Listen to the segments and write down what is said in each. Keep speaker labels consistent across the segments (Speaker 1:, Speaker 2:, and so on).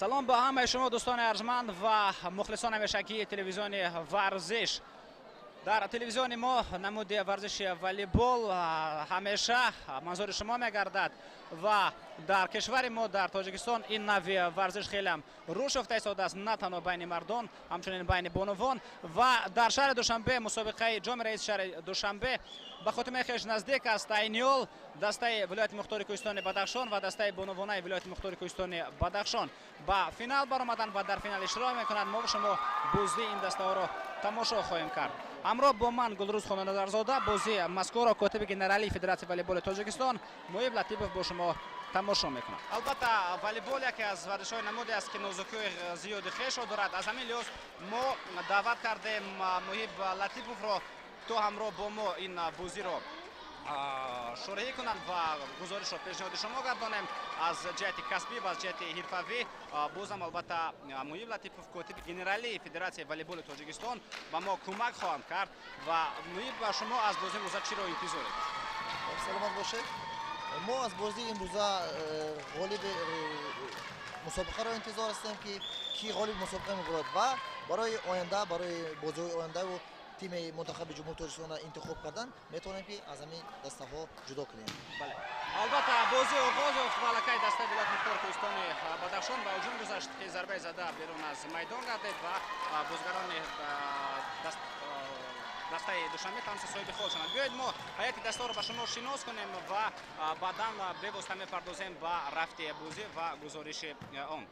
Speaker 1: Салом ба ҳамаи шумо, дӯстони арҷманд ва мухлисони ҳамешагии телевизиони Варзиш. Дар телевизиони мо намуди варзиши волейбол ҳамеша манзури шумо мегардад ва дар кишвари мо, дар Тоҷикистон, ин навъи варзиш хелеам рушд ёфта истодааст, на танҳо байни мардон, ҳамчунин байни бонувон. Ва дар шаҳри Душанбе мусобиқаи Ҷоми раиси шаҳри Душанбе ба хотимаи хеш наздик аст. Айни ҳол дастаи вилояти мухтори кӯҳистони Бадахшон ва дастаи бонувонаи вилояти мухтори кӯҳистони Бадахшон ба финал баромаданд ва дар финал иштирок мекунанд. Мо шумо бозии ин дастаҳоро тамошо хоҳем кард. Ҳамроҳ бо ман Гулрӯз Хонаназарзода. Бозии мазкурро котиби генералии Федератсияи волейболи Тоҷикистон Муҳиб Латипов бо шумо тамошо мекунад. Албатта, волейбол яке аз варзишҳои намуде аст, ки нозукиҳои зиёди хешро дорад. Аз ҳамин лиҳоз мо даъват кардем Муҳиб Латиповро, то ҳамроҳ бо мо ин бозиро шорҳӣ кунанд ва гузоришро пешниҳоди шумо гардонем аз ҷиҳати касбӣ ва аз ҷиҳати ҳирфавӣ. Бозам, албатта, Муҳиб Латипов, котиби генералии Федератсияи волейболи Тоҷикистон, ба мо кӯмак хоҳанд кард. Ва Муҳиб, шумо аз бозии имрӯза чиро интизоред?
Speaker 2: Саломат бошед. Мо аз бозии имрӯза ғолиби мусобиқаро интизор ҳастем, ки кӣ ғолиби мусобиқа мебурад ва барои оянда, барои бозиҳои ояндаву тими мунтахаби Ҷумҳури Тоҷикистонро интихоб кардан метавонем, ки аз ҳамин дастаҳо ҷудо кунем.
Speaker 1: Бале, албатта, бозӣ оғоз ёфт ва аллакай дастаи вилояти мухтори кӯҳистони Бадахшон ба ҳуҷум гузашт, ки зарбаи зада берун аз майдон гардид ва бозигарони дастаи Душанбе тавониста соҳиби хол шаванд. Биёед, мо ҳайати дастаҳоро ба шумо шинос кунем ва баъдан бевосита мепардозем ба рафти бозӣ ва гузориши он.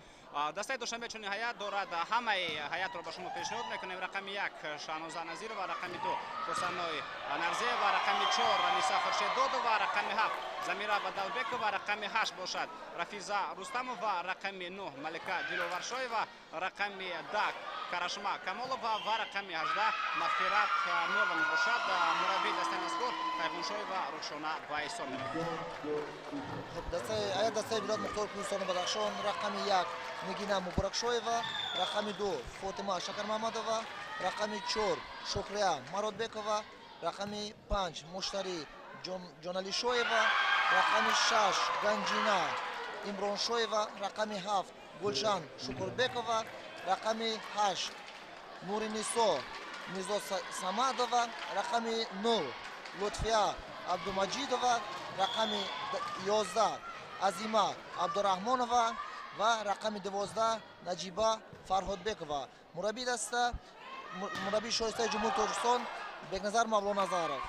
Speaker 1: Дастаи Душанбе чунин ҳайат дорад, ҳамаи ҳайатро ба шумо пешниҳод мекунем: рақами 1 Шаҳноза Назирова, рақами 2 Хурсаной Нарзиева, рақами 4 Аниса Хуршеддодова, рақами 7 Замира Бадалбекова, рақами 8 бошад Рафиза Рустамова, рақами 9 Малика Диловаршоева, рақами 10 Карашма Камолова ва рақами 18 Мағфират Нурова мебошад. Мураббии дастаи мазкур Тайғуншоева Рухшона ба ҳисоб меравад.
Speaker 2: Ҳайат дастаи вилоят мухтори кӯҳистони Бадахшон: рақами 1 Нигина Муборакшоева, рақами 2 Фотима Шакармамадова, рақами 4 Шукрия Мародбекова, рақами 5 Муштарӣ Ҷоналишоева, рақами 6 Ганҷина Имроншоева, рақами 7 Гулшан Шукурбекова, рақами 8 Нуринисо Мирзо Самадова, рақами 9 Лутфия Абдумаҷидова, рақами 11 Азима Абдураҳмонова ва рақами 12 Наҷиба Фарҳодбекова. Мураббии даста мураббии шоистаи Ҷумҳури Тоҷикистон Бекназар Мавлоназаров.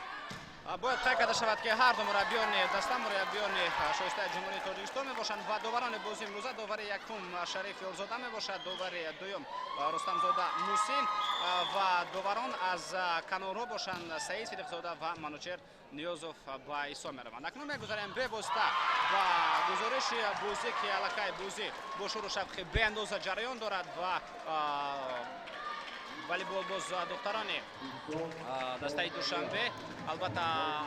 Speaker 1: Бояд қайд карда шавад, ки ҳар ду мураббиёни даста мураббиёни шоистаи Ҷумҳурии Тоҷикистон мебошанд ва доварони бозии имрӯза: довари якум Шариф Ёрзода мебошад, довари дуюм Рустамзода Мусин ва доварон аз канорҳо бошанд Саид Сидиқзода ва Манучер Ниёзов ба ҳисоб мераванд. Акнун мегузарем бевосита ба гузориши бозӣ, ки аллакай бозӣ бо шуру шавқи беандоза ҷараён дорад ва волейболбоз духтарони дастаи Душанбе, албатта,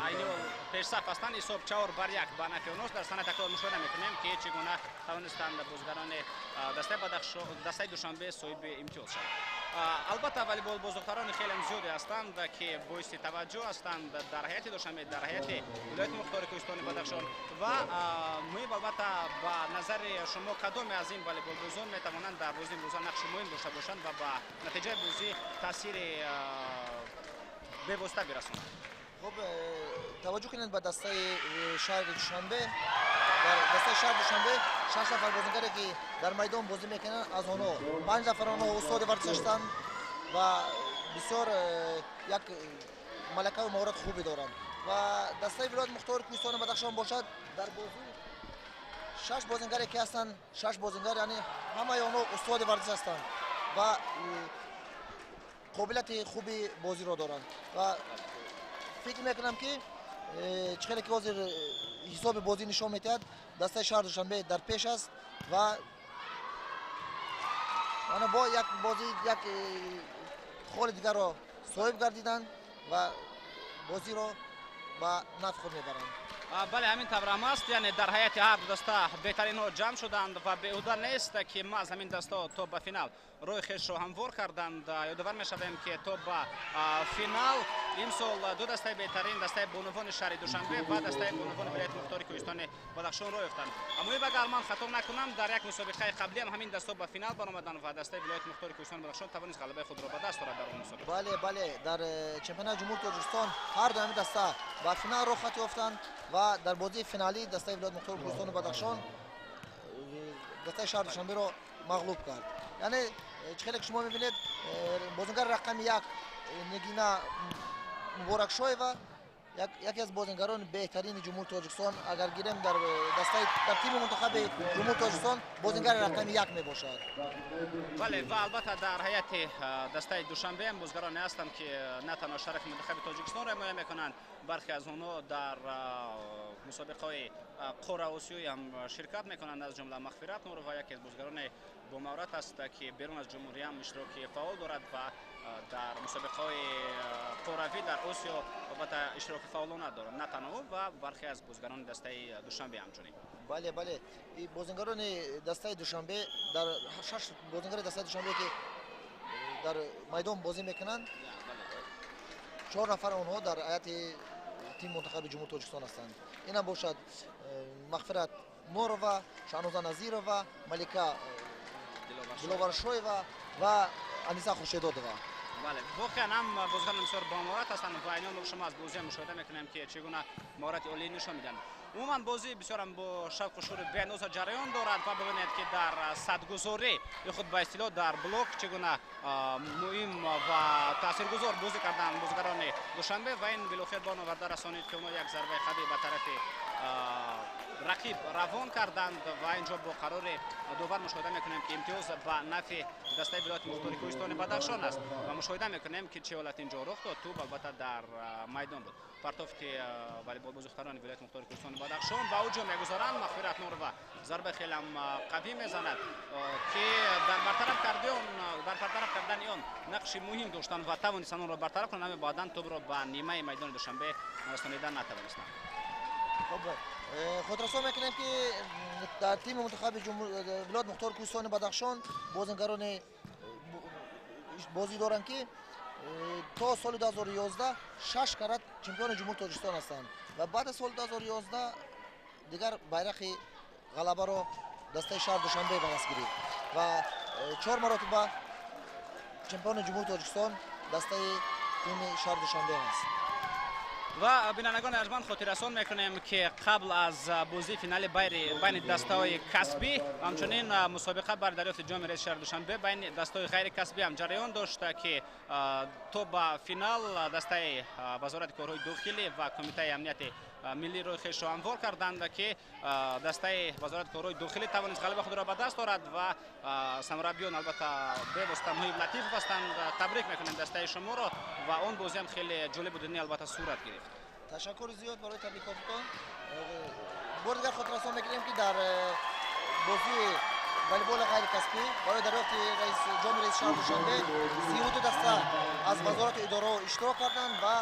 Speaker 1: айни ҳол пешсаф ҳастанд. Ҳисоб 4 бар 1 ба нафи онҳост. Дар саҳнаи такрор мушоҳида мекунем, ки чӣ гуна тавонистанд бозигарони дастаи Душанбе соҳиби имтиёз шаванд. Албатта, волейболбоз духтарони хеле зиёде ҳастанд, ки боиси таваҷҷӯҳ ҳастанд дар ҳайати Душанбе, дар ҳайати вилояти мухтори кӯҳистони Бадахшон. Ва муҳим, албатта, ба назари шумо, кадоме аз ин волейболбозон метавонанд дар бозии имрӯза нақши муҳим дошта бошанд ва ба натиҷаи бозӣ таъсири бевосита бирасонанд?
Speaker 2: Хуб, таваҷҷӯҳ кунед ба дастаи шаҳри Душанбе. Дар дастаи шаҳри Душанбе шаш нафар бозингаре, ки дар майдон бозӣ мекунанд, аз онҳо панҷ нафар онҳо устоди варзиш ҳастанд ва бисёр як малакаву маҳорати хубе доранд. Ва дастаи вилояти мухтори кӯҳистони Бадахшон бошад, дар бозӣ шаш бозингаре, ки ҳастанд, шаш бозингар, яъне ҳамаи онҳо устоди варзиш ҳастанд ва қобилияти хуби бозиро доранд. Ва фикр мекунам, ки чӣ хеле ки ҳозир ҳисоби бозӣ нишон медиҳад, дастаи шаҳри Душанбе дар пеш аст ва ана бо як бозӣ як холи дигарро соҳиб гардиданд ва бозиро ба нафъи худ мебаранд.
Speaker 1: Бале, ҳамин тавр ҳам аст, яъне дар ҳайати ҳар ду даста беҳтаринҳо ҷамъ шуданд ва беҳуда нест, ки маҳз ҳамин дастаҳо то ба финал роҳи хешро ҳамвор карданд. Ёдовар мешавем, ки то ба финал имсол ду дастаи беҳтарин, дастаи бонувони шаҳри Душанбе ва дастаи бонувони вилояти мухтори кӯҳистони Бадахшон роҳ ёфтанд. Муҳиб, агар ман хато накунам, дар як мусобиқаи қаблӣ ҳам ҳамин дастаҳо ба финал баромаданд ва дастаи вилояти мухтори кӯҳистони Бадахшон тавонист ғалабаи худро ба даст орад дар он мусобиқа.
Speaker 2: Бале, бале, дар чемпионати ҷумҳури Тоҷикистон ҳар ду ҳамин даста ба финал роҳ ёфтанд ва дар бозии финалӣ дастаи вилояти мухтори кӯҳистони Бадахшон дастаи шаҳри Душанберо мағлуб кард. Яъне чӣ хеле ки шумо мебинед, бозингари рақами 1 Нигина Муборакшоева яке аз бозингарони беҳтарини ҷумҳури Тоҷикистон, агар гирем дар дастаи дар тими мунтахаби ҷумҳури Тоҷикистон бозингари рақами 1 мебошад.
Speaker 1: Бале, ва албатта дар ҳайати дастаи Душанбе ҳам бозигароне ҳастанд, ки на танҳо шарафи мунтахаби Тоҷикистонро ҳимоя мекунанд, бархе аз онҳо дар мусобиқаҳои қора осиёӣ ҳам ширкат мекунанд, аз ҷумла Мағфират Нурова яке аз бозигарони бомаврат аст, ки берун аз ҷумҳурӣ ҳам иштироки фаъол дорад ва дар мусобиқаҳои қоравӣ дар Осиё албатта иштироки фаъолона дорад, на танҳо ӯ ва бархе аз бозигарони дастаи Душанбе ҳамчунин.
Speaker 2: Бале, бале, бозингарони дастаи Душанбе, дар шаш бозингари дастаи Душанбе, ки дар майдон бозӣ мекунанд, 4 нафар онҳо дар ҳайати тими мунтахаби ҷумҳури Тоҷикистон ҳастанд. Инам бошад Мағфират Нурова, Шаҳноза Назирова, Малика Диловаршоева ва Аниса Хуршедодова.
Speaker 1: Бале, воқеан ҳам бозигарон бисёр бомаҳорат ҳастанд ва айнан шумо аз бозиам мушоҳида мекунем, ки чӣ гуна маҳорати олӣ нишон медиҳанд. Умуман бозӣ бисёрам бо шавқу шури беандоза ҷараён дорад ва бибинед, ки дар садгузорӣ ё худ ба истилоҳ дар блок чӣ гуна муҳим ва таъсиргузор бозӣ карданд бозигарони Душанбе ва ин билохир ба он оварда расонид, ки онҳо як зарбаи қавӣ ба тарафи рақиб равон карданд ва инҷо бо қарори довар мушоҳида мекунем, ки имтиёз ба нафъи дастаи вилояти мухтори кӯҳистони Бадахшон аст ва мушоҳида мекунем, ки чӣ ҳолат инҷо рух дод. Тӯб албатта дар майдон буд. Партофти волейболбози духтарони вилояти мухтори кӯҳистони Бадахшон ба ҳуҷум мегузоранд. Мағфират Нурова зарба хеле қавӣ мезанад, ки дар бартараф кардани он нақши муҳим доштанд ва тавонистанд онро бартараф кунанд, аммо баъдан тӯбро ба нимаи майдони Душанбе расонида натавонистанд.
Speaker 2: Хуб, хотиррасон мекунем, ки дар тими мунтахаби вилояти мухтори кӯҳистони Бадахшон бозингароне бозӣ доранд, ки то соли 2011 шаш карат чемпиони ҷумҳури Тоҷикистон ҳастанд ва баъд аз соли 2011 дигар байрақи ғалабаро дастаи шаҳри Душанбе ба даст гирифт ва 4 маротиба чемпиони ҷумҳури Тоҷикистон дастаи тими шаҳри Душанбе аст.
Speaker 1: Ва бинандагони арҷманд, хотиррасон мекунем, ки қабл аз бозии финали байни дастаҳои касбӣ ҳамчунин мусобиқа бар дарёфти ҷоми раиси шаҳри Душанбе байни дастаҳои ғайрикасбӣ ҳам ҷараён дошта, ки то ба финал дастаи Вазорати корҳои дохилӣ ва Кумитаи амнияти миллӣ роҳи хешро ҳамвор карданд, ки дастаи Вазорати корҳои дохилӣ тавонист ғалаба худро ба даст орад ва сармураббиён албатта бевосита Муҳиб Латифов ҳастанд. Табрик мекунем дастаи шуморо ва он бозиам хеле ҷолибу диданӣ албатта сурат гирифт.
Speaker 2: Ташаккури зиёд барои табрикотатон. Бори дигар хотиррасон мекунем, ки дар бозии волейболи ғайрикасбӣ барои дарёфти ҷоми раиси шаҳри Душанбе 32 даста аз вазорату идораҳо иштирок карданд ва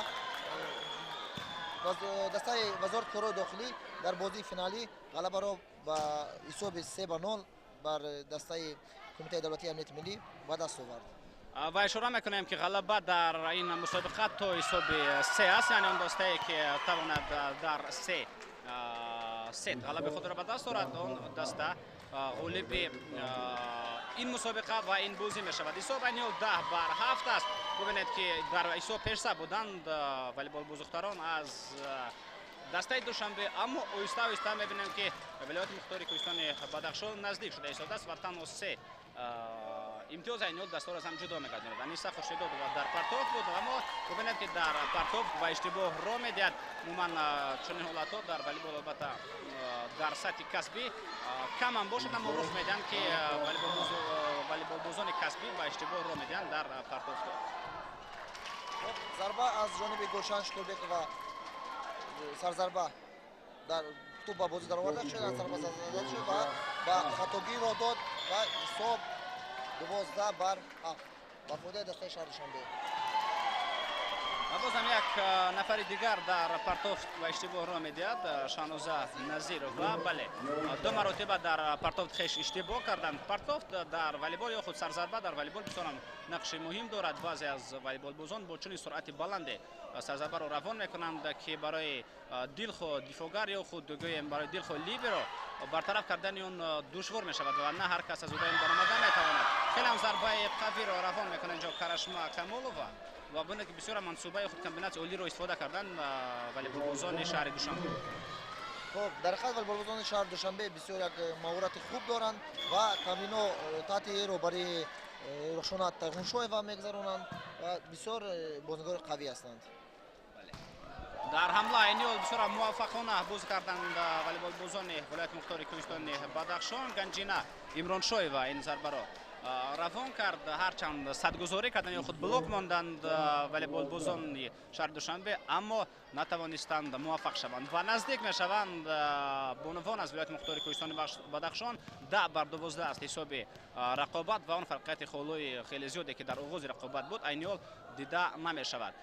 Speaker 2: дастаи Вазорати корҳои дохилӣ дар бозии финалӣ ғалабаро ба ҳисоби 3-0 бар дастаи Кумитаи давлатии амнияти миллӣ ба даст овард.
Speaker 1: Ва ишора мекунем, ки ғалаба дар ин мусобиқа то ҳисоби се аст, яъне он дастае, ки тавонад дар се сет ғалаби худро ба даст орад, он даста ғолиби ин мусобиқа ва ин бозӣ мешавад. Ҳисоб айни ҳол 10-7 аст. Бубинед, ки дар ҳисоб пешсаф буданд волейболбоз духтарон аз дастаи Душанбе, аммо оҳиста оҳиста мебинем, ки вилояти мухтори кӯҳистони Бадахшон наздик шуда истодааст ва танҳо се имтиёз айни ҳол дастаро аз ҳам ҷудо мегардонад. Аниса Хуршедодова дар партоф буд, аммо бубинед, ки дар партоф ба иштибоҳ роҳ медиҳад. Умуман чунин ҳолатҳо дар волейбол албатта дар сатҳи касбӣ камам бошад, аммо рух медиҳанд, ки волейболбозони касбӣ ба иштибоҳ роҳ медиҳанд дар партофҳо.
Speaker 2: Зарба аз ҷониби Гулшан Шукурбекова, сарзарба дар тӯб ба бозӣ дароварда шуд, аз зарба зада шуд ва ба хатогӣ роҳ дод ва ҳисоб 12-7 ба фоидаи дастаи шаҳри Душанбе.
Speaker 1: Ва боз ҳам як нафари дигар дар партофт ба иштибоҳ роҳ медиҳад, Шаҳноза Назирова. Бале, ду маротиба дар партофт хеш иштибоҳ карданд. Партофт дар волейбол ё худ сарзарба дар волейбол бисёр ҳам нақши муҳим дорад. Баъзе аз волейболбозон бо чунин суръати баланде сарзарбаро равон мекунанд, ки барои дилхоҳ дифоъгар ё худ гӯем барои дилхоҳ либеро бартараф кардани он душвор мешавад ва на ҳар кас аз удаи он баромада метавонад. Хеле ҳам зарбаи қавиро равон мекунад инҷо Карашма Камолова ва бинед, ки бисёр мансубаи худ комбинатсияи олиро истифода карданд волейболбозони шаҳри Душанбе.
Speaker 2: Хуб, дар ҳақиқат волейболбозони шаҳри Душанбе бисёр як маҳорати хуб доранд ва тамринҳо таҳти роҳбарии Рухшона Тайғуншоева мегузаронанд ва бисёр бозигари қавӣ ҳастанд.
Speaker 1: Дар ҳамла айни ҳол бисёр муваффақона бозӣ карданд волейболбозони вилояти мухтори кӯҳистони Бадахшон. Ганҷина Имроншоева ин зарбаро равон кард, ҳарчанд садгузорӣ карданд ё худ блок монданд волейболбозони шаҳри Душанбе, аммо натавонистанд муваффақ шаванд ва наздик мешаванд бонувон аз вилояти мухтори кӯҳистони Бадахшон. 10-12 аст ҳисоби рақобат ва он фарқияти холҳои хеле зиёде, ки дар оғози рақобат буд, айни ҳол дида намешавад.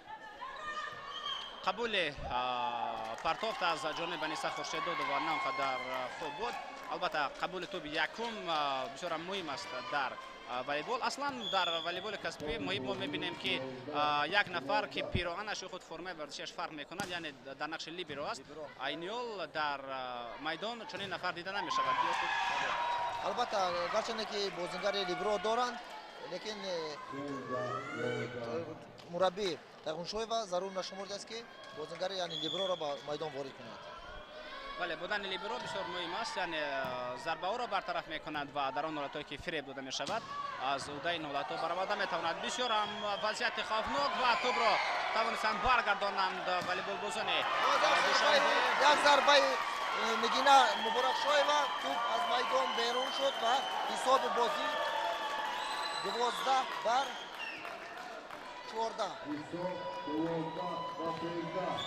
Speaker 1: Қабули партофт аз ҷониби Аниса Хуршеддодова на он қадар хуб буд. Албатта, қабули тӯби якум бисёр муҳим аст дар волейбол. Аслан дар волейболи касбӣ муҳим мо мебинем, ки як нафар, ки пироҳанаш ё худ формаи варзишиаш фарқ мекунад, яъне дар нақши либеро аст. Айни ҳол дар майдон чунин нафар дида намешавад.
Speaker 2: Албатта, гарчанде ки бозингари либеро доранд, лекин мураббӣ Тайғуншоева зарур нашумурдааст, ки бозингари, яъне либероро ба майдон ворид кунад.
Speaker 1: Бале, будани либеро бисёр муҳим аст, яъне зарбаҳоро бартараф мекунад ва дар он ҳолатҳое, ки фиреб дода мешавад, аз уҳдаи ин ҳолатҳо баромада метавонад. Бисёр ҳам вазъияти хавфнок ва тӯбро тавонистанд баргардонанд волейболбозони Душанбе.
Speaker 2: Як зарбаи Нигина Муборакшоева, тӯб аз майдон берун шуд ва ҳисоби бозӣ 12-14.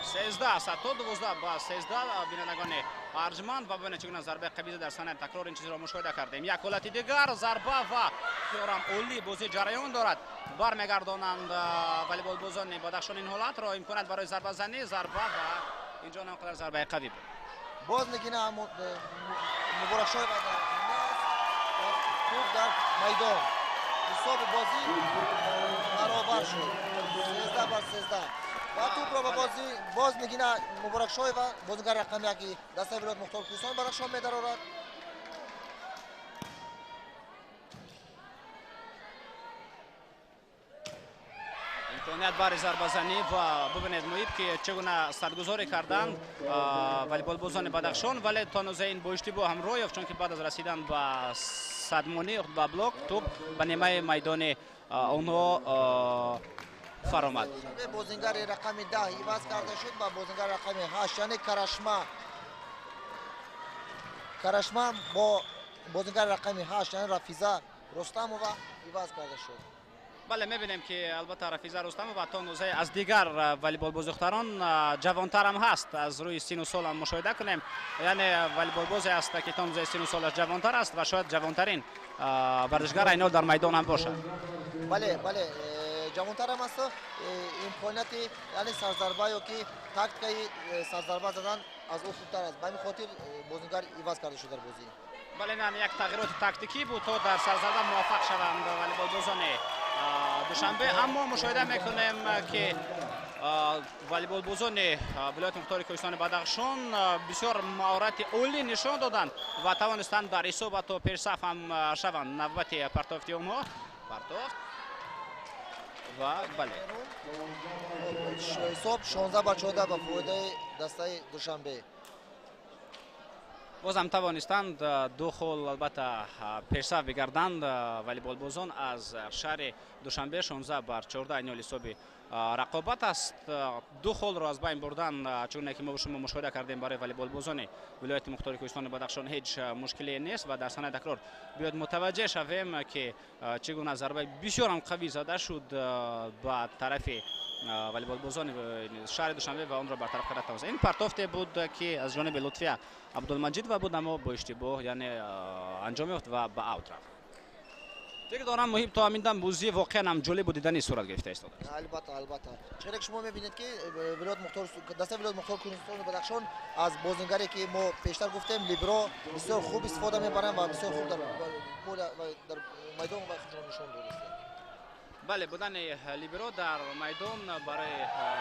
Speaker 1: 13 аст, то 12-13. Бинандагони арҷманд, ва бибинед, чӣ гуна зарбаи қавӣ дар саҳнаи такрор ин чизро мушоҳида кардем. Як ҳолати дигар зарба ва бисёрам олӣ бозӣ ҷараён дорад. Бармегардонанд волейболбозони Бадахшон ин ҳолатро, имконият барои зарбазанӣ, зарба ва инҷо на он қадар зарбаи қавӣ буд.
Speaker 2: Боз Нигина Муборакшоева дар тӯб дар майдон. Ҳисоби бозӣ баробар шуд, 13-13, ва тӯбро ба бозӣ боз Нигина Муборакшоева, бозигари рақами яки дастаи вилояти мухтори кӯҳистони Бадахшон, медарорад.
Speaker 1: Имконият бари зарбазанӣ ва бубинед, муҳиб, ки чӣ гуна садгузорӣ карданд волейболбозони Бадахшон, вале то нуза ин бо иштибоҳ ҳам роҳ ёфт, чунки баъд аз расидан ба садмонӣ, ба блок, тӯб ба нимаи майдони онҳо фаромад.
Speaker 2: Бозингари рақами 10 иваз карда шуд ба бозингари рақами 8, яъне Карашма. Карашма бо бозингари рақами 8, яъне Рафиза Рустамова иваз карда шуд.
Speaker 1: Бале, мебинем, ки албатта Рафиза Рустамова то нузае аз дигар волейболбоздухтарон ҷавонтарам ҳаст. Аз рӯи сину солам мушоҳида кунем, яъне волейболбозе аст, ки то нузаи сину солаш ҷавонтар аст ва шояд ҷавонтарин варзишгар айни ҳол дар майдон ҳам бошад.
Speaker 2: Бале, ҷавонтарам аст. Имконияти, яъне сарзарба ё ки тактикаи сарзарба задан аз ӯ хубтар аст. Ба ҳамин хотир бозингар иваз карда шуд дар бозӣ.
Speaker 1: Бале, як тағйироти тактикӣ буд, то дар сарзарба муваффақ шаванд волейболбозони Душанбе. Аммо мушоҳида мекунем, ки волейболбозони вилояти мухтори кӯҳистони Бадахшон бисёр маҳорати олӣ нишон доданд ва тавонистанд дар ҳисоб ҳатто пешсаф ҳам шаванд. Навбати партофти онҳо, партофт ва бале.
Speaker 2: Ҳисоб 16-14 ба фоидаи дастаи Душанбе.
Speaker 1: Бозам тавонистанд ду хол албатта пешсаф бигарданд волейболбозон аз шаҳри Душанбе. 16-14 айни ҳол ҳисоби рақобат аст. Ду холро аз байн бурдан, чуне ки мо шумо мушоҳида кардем, барои волейболбозони вилояти мухтори кӯҳистони Бадахшон ҳеҷ мушкиле нест. Ва дар саҳнаи такрор биёд мутаваҷҷеҳ шавем, ки чӣ гуна зарбаи бисёрам қавӣ зада шуд ба тарафи волейболбозони шаҳри Душанбе ва онро бартараф карда тавонист. Ин партофте буд, ки аз ҷониби Лутфия Абдулмаҷидова буд, аммо бо иштибоҳ, яъне, анҷом ёфт ва ба аут рафт. Фикр дорам, муҳим то ҳамин дам бозӣ воқеан ҳам ҷолибу дидани сурат гирифта истодааст.
Speaker 2: Албатта, албатта. Чиқаре шумо мебинед, ки вилоят мухтор, дастаи вилоят мухтор Кӯҳистони Бадахшон аз бозингаре, ки мо пештар гуфтем, либеро, бисёр хуб истифода мебаранд ва бисёр хуб дар майдон ва худро нишон додааст.
Speaker 1: Бале, будани либеро дар майдон барои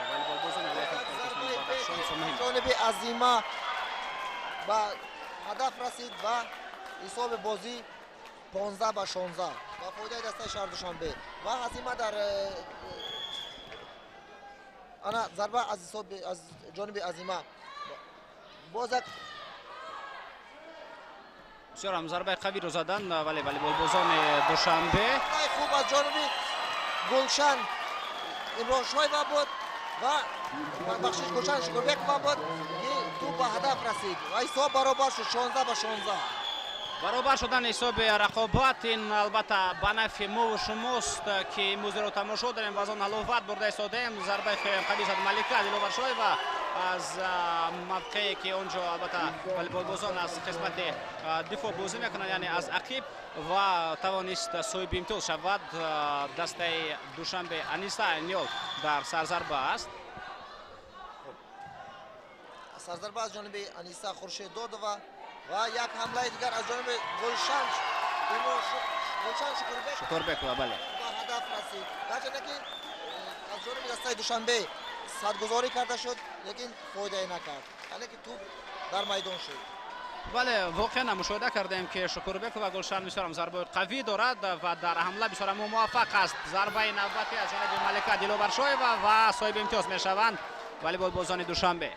Speaker 1: волейболбозони вилояти мухтори Кӯҳистони Бадахшон бисёр муҳим.
Speaker 2: Ҷониби Азима ба ҳадаф расид ва ҳисоби бозӣ 15-16 ба фоидаи дастаи шаҳри Душанбе. Ва Азима дар ана зарба аз ҳисоби аз ҷониби Азима боз як
Speaker 1: Бисёр ҳам зарбаи қавиро задан, вале волейболбозони Душанбе
Speaker 2: хуб аз ҷониби Гулшан Имроншоева буд ва, бахшиш, Гулшан Шукурбекова буд, ки тӯб ба ҳадаф расид ва ҳисоб баробар шуд, 16-16.
Speaker 1: Баробар шудани ҳисоби рақобат ин албатта ба нафъи мову шумост, ки имрӯзиро тамошо дорем ва аз он ҳаловат бурда истодаем. Зарбаи қавӣ зад Малика Диловаршоева аз мавқее, ки он ҷо албатта волейболбозон аз қисмати дифоъ бозӣ мекунанд, яъне аз ақиб, ва тавонист соҳиби имтиёз шавад дастаи Душанбе. Аниса Айниёл дар сарзарба аст.
Speaker 2: Сарзарба аз ҷониби Аниса Хуршеддодова ва як ҳамлаи дигар аз ҷониби Гулшан Шукурбек
Speaker 1: Шукурбекова, бале.
Speaker 2: Ба ҳадаф расид. Гарчанде ки аз ҷониби дастаи Душанбе садгузорӣ карда шуд, лекин фоидае накард, яъне ки тӯб дар майдон шуд.
Speaker 1: Бале, воқеан мушоҳида кардем, ки Шукурбекова Гулшан бисёрам зарбаи қавӣ дорад ва дар ҳамла бисёрам муваффақ аст. Зарбаи навбатӣ аз ҷониби Малика Диловаршоева ва соҳиби имтиёз мешаванд волейболбозони Душанбе.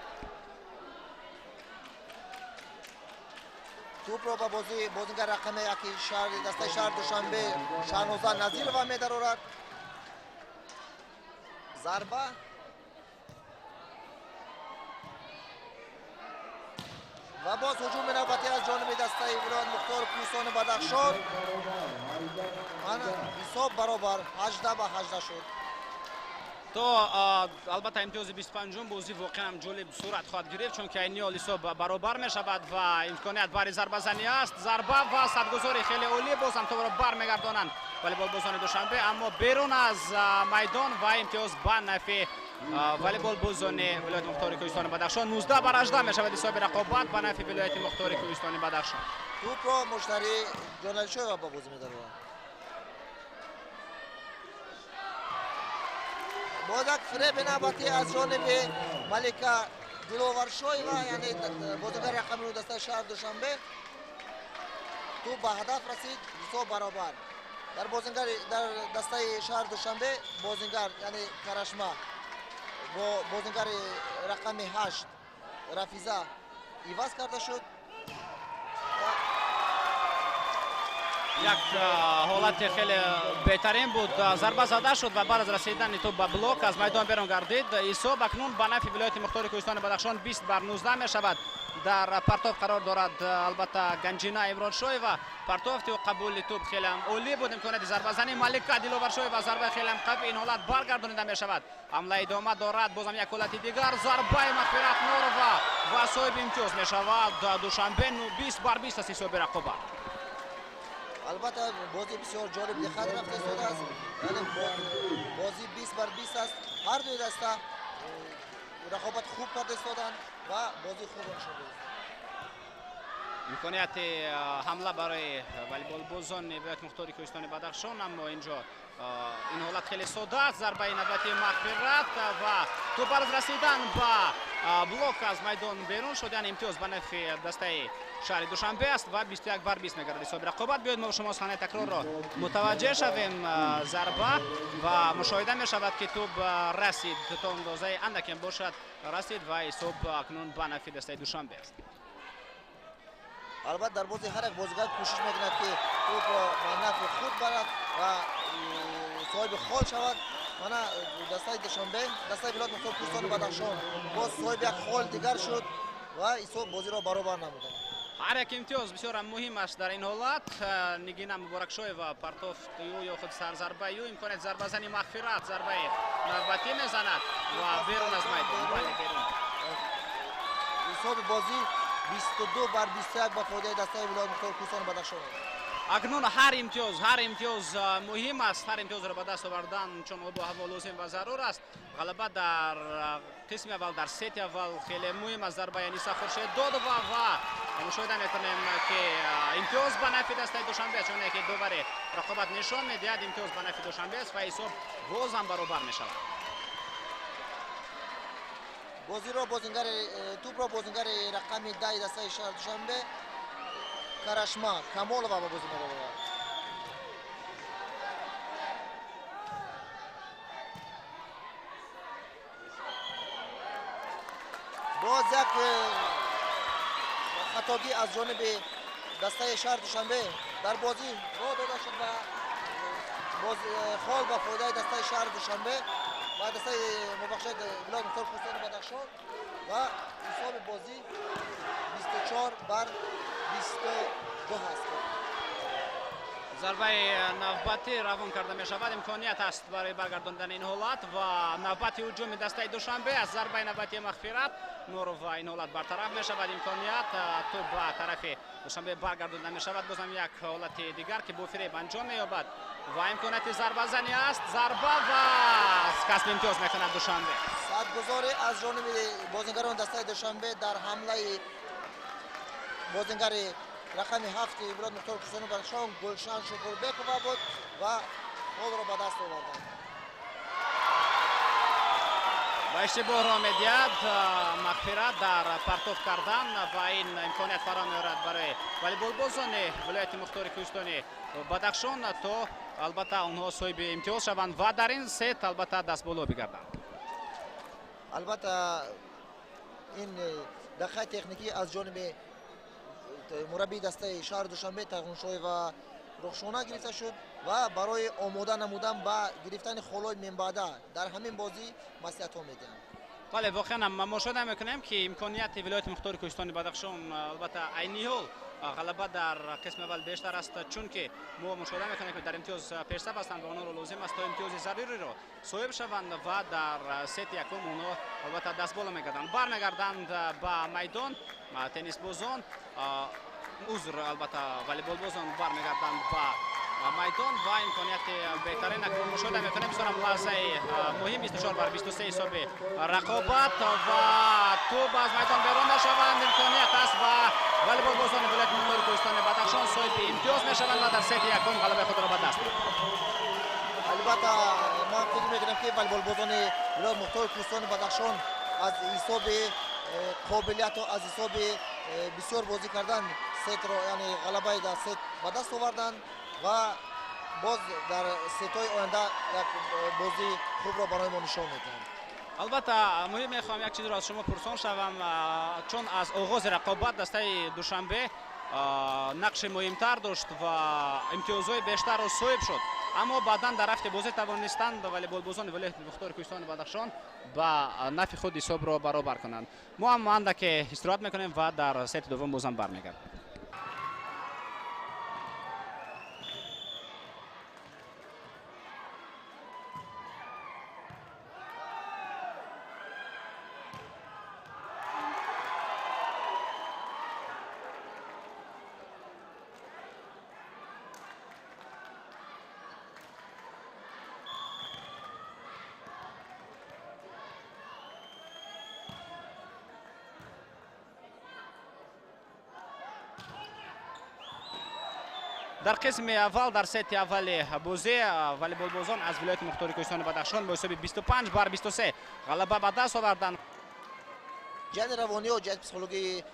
Speaker 2: Тӯбро ба бозӣ бозингар рақами яки шаҳри дастаи шаҳри Душанбе Шаҳноза Назирова медарорад. Зарба ва боз ҳуҷуми навбатӣ аз ҷониби дастаи вилоят мухтори Кӯҳистони Бадахшон. Ана ҳисоб баробар 18-18 шуд.
Speaker 1: То албатта имтиёзи 25-ум бозӣ воқеан ҷолиб сурат хоҳад гирифт, чунки айни ҳол ҳисоб баробар мешавад ва имконият барои зарбазанӣ аст. Зарба ва садгузори хеле олӣ, боз ҳам тобро бармегардонанд волейболбозони Душанбе, аммо берун аз майдон ва имтиёз ба нафъи волейболбозони вилояти мухтори Кӯҳистони Бадахшон. 19-18 мешавад ҳисоби рақобат ба нафъи вилояти мухтори Кӯҳистони Бадахшон.
Speaker 2: Тӯбро Муштарӣ Ҷоналишоева ба бозӣ медарорад. Боз як фиреби навбатӣ аз ҷониби Малика Диловаршоева, яъне бозигари рақами дастаи шаҳри Душанбе. Тӯб ба ҳадаф расид, ҳисоб баробар. Дар бозингари дар дастаи шаҳри Душанбе бозингар, яъне Карашма, бо бозингари рақами 8 Рафиза иваз карда шуд.
Speaker 1: Як ҳолати хеле беҳтарин буд, зарба зада шуд ва баъд аз расидани тӯб ба блок аз майдон берун гардид. Ҳисоб акнун ба нафъи вилояти мухтори Кӯҳистони Бадахшон 20-19 мешавад. Дар партов қарор дорад албатта Ганҷина Имроншоева. Партофти қабули тӯб хеле ҳам олӣ буд, имконияти зарбазанӣ Малика Диловаршоева, зарбаи хеле ҳам қавӣ, ин ҳолат баргардонида мешавад. Ҳамла идома дорад, бозам як ҳолати дигар, зарбаи Мағфират Норова ва соҳиби имтиёз мешавад Душанбе. 20-20 аст ҳисоби рақобат.
Speaker 2: Албатта, бозӣ бисёр ҷолиб диққат рафта истодааст, яъне бозӣ 20-20 аст. Ҳар дуи даста рақобат хуб карда истоданд ва бозии хубро нишон доданд.
Speaker 1: Имконияти ҳамла барои волейболбозони вилояти мухтори Кӯҳистони Бадахшон, аммо инҷо ин ҳолат хеле сода аст. Зарбаи навбатии Мағфират ва тӯб баъд аз расидан ба блок аз майдон берун шуд, яъне имтиёз ба нафъи дастаи шаҳри Душанбе аст ва 21-20 мегардад ҳисоби рақобат. Биёед мо шумо саҳнаи такрорро мутаваҷҷеҳ шавем. Зарба ва мушоҳида мешавад, ки тӯб расид то андозаи андакем бошад, расид ва ҳисоб акнун ба нафъи дастаи Душанбе аст.
Speaker 2: Албатта, дар бозӣ ҳар як бозигар кӯшиш мекунад, ки тӯбро ба нафъи худ барад ва соҳиби хол шавад. Мана дастаи Душанбе, дастаи вилояти мухтори Кӯҳистони Бадахшон боз соҳиби як хол дигар шуд ва ҳисоб бозиро баробар намуданд.
Speaker 1: Ҳар як имтиёз бисёр муҳим аст дар ин ҳолат. Нигина Муборакшоева партофт ю ё худ сарзарба ю имконияти зарбазани Мағфират, зарбаи навбатӣ мезанад ва берун аз майдон, бале, берун.
Speaker 2: Ҳисоби бозӣ 22-21 ба фоидаи дастаи вилояти мухтори Кӯҳистони Бадахшон.
Speaker 1: Акнун ҳар имтиёз муҳим аст, ҳар имтиёзро ба даст овардан чун обу ҳаво лозим ва зарур аст. Ғалаба дар қисми аввал, дар сети аввал хеле муҳим аст. Зарбаи Аниса Хуршеддодова ва мушоҳида мекунем, ки имтиёз ба нафи дастаи Душанбе, чуне ки довари рақобат нишон медиҳад, имтиёз ба нафи Душанбе аст ва ҳисоб боз ҳам баробар мешавад.
Speaker 2: Бозиро бозингари тӯпро бозингари рақами 10 дастаи шаҳри Душанбе Карашма Камолова ба бозӣ медарорад. Боз як хатогӣ аз ҷониби дастаи шаҳри Душанбе дар бозӣ роҳ дода шуд ва хол ба фоидаи дастаи шаҳри Душанбе ва дастаи мубахшад вилояти мухтори Кӯҳистони Бадахшон ва ҳисоби бозӣ 24 бар 22 ҳаст.
Speaker 1: Зарбаи навбатӣ равон карда мешавад, имконият аст барои баргардондани ин ҳолат ва навбати ҳуҷуми дастаи Душанбе аст. Зарбаи навбатии Мағфират Нуров ва ин ҳолат бартараф мешавад. Имконият тӯб ба тарафи Душанбе баргардонда мешавад. Бозам як ҳолати дигар, ки бо фиреб анҷом меёбад ва имконияти зарбазанӣ аст. Зарба ва касби имтиёз мекунад Душанбе.
Speaker 2: Садгузорӣ аз ҷониби бозингарони дастаи Душанбе дар ҳамлаи бозингари рақами 7 вилояти мухтори Кӯҳистони Бадахшон Гулшан Шукурбекова буд ва холро ба даст оварданд.
Speaker 1: Ва иштибоҳро медиҳад Мағфират дар партоф кардан ва ин имконият фаро меорад барои волейболбозони вилояти мухтори Кӯҳистони Бадахшон, то албатта онҳо соҳиби имтиёз шаванд ва дар ин сет албатта дастболо бигарданд.
Speaker 2: Албатта ин дақиқаи техникӣ аз ҷониби мураббии дастаи шаҳри Душанбе Тағуншоева Рухшона гирифта шуд ва барои омода намудан ба гирифтани холҳои минбаъда дар ҳамин бозӣ маслиҳатҳо медиҳанд.
Speaker 1: Бале, воқеан ҳам мушоҳида мекунем, ки имконияти вилояти мухтори Кӯҳистони Бадахшон албатта айни ҳол ғалаба дар қисми аввал бештар аст, чунки мо мушоҳида мекунем, ки дар имтиёз пешсаф ҳастанд ва онҳоро лозим аст то имтиёзи заруриро соҳиб шаванд ва дар сети якум онҳо албатта дастболо мегарданд. Бармегарданд ба майдон теннисбозон, узр, албатта волейболбозон бармегарданд ба майдон ва имконияти беҳтарин акнун мушоҳида мекунем. Бисёрам лаҳзаи муҳим, 24 бар 23 ҳисоби рақобат ва тӯб аз майдон берун мешаванд. Имконият аст ва волейболбозони вилояти мухтори Кӯҳистони Бадахшон соҳиби имтиёз мешаванд ва дар сети якум ғалабаи худро ба даст меоранд.
Speaker 2: Албатта ман фикр мекунам, ки волейболбозони вилояти мухтори Кӯҳистони Бадахшон аз ҳисоби қобилияту аз ҳисоби бисёр бозӣ кардан сетро, яъне ғалабаи дар сет ба даст оварданд ва боз дар сетҳои оянда як бозии хубро барои мо нишон медиҳанд.
Speaker 1: Албатта муҳим мехоҳам як чизро аз шумо пурсон шавам, чун аз оғози рақобат дастаи Душанбе нақши муҳимтар дошт ва имтиёзҳои бештарро соҳиб шуд, аммо баъдан дар рафти бозӣ тавонистанд волейболбозони вилояти мухтори Кӯҳистони Бадахшон ба нафи худ ҳисобро баробар кунанд. Мо ҳам андаке истироҳат мекунем ва дар сети дуввум бозам бармегардем. Дар қисми аввал, дар сети аввали бозӣ волейболбозон аз вилояти мухтори Кӯҳистони Бадахшон бо ҳисоби 25 бар 23 ғалаба ба даст оварданд.
Speaker 2: Ҷиҳати равониё, ҷиҳати психологии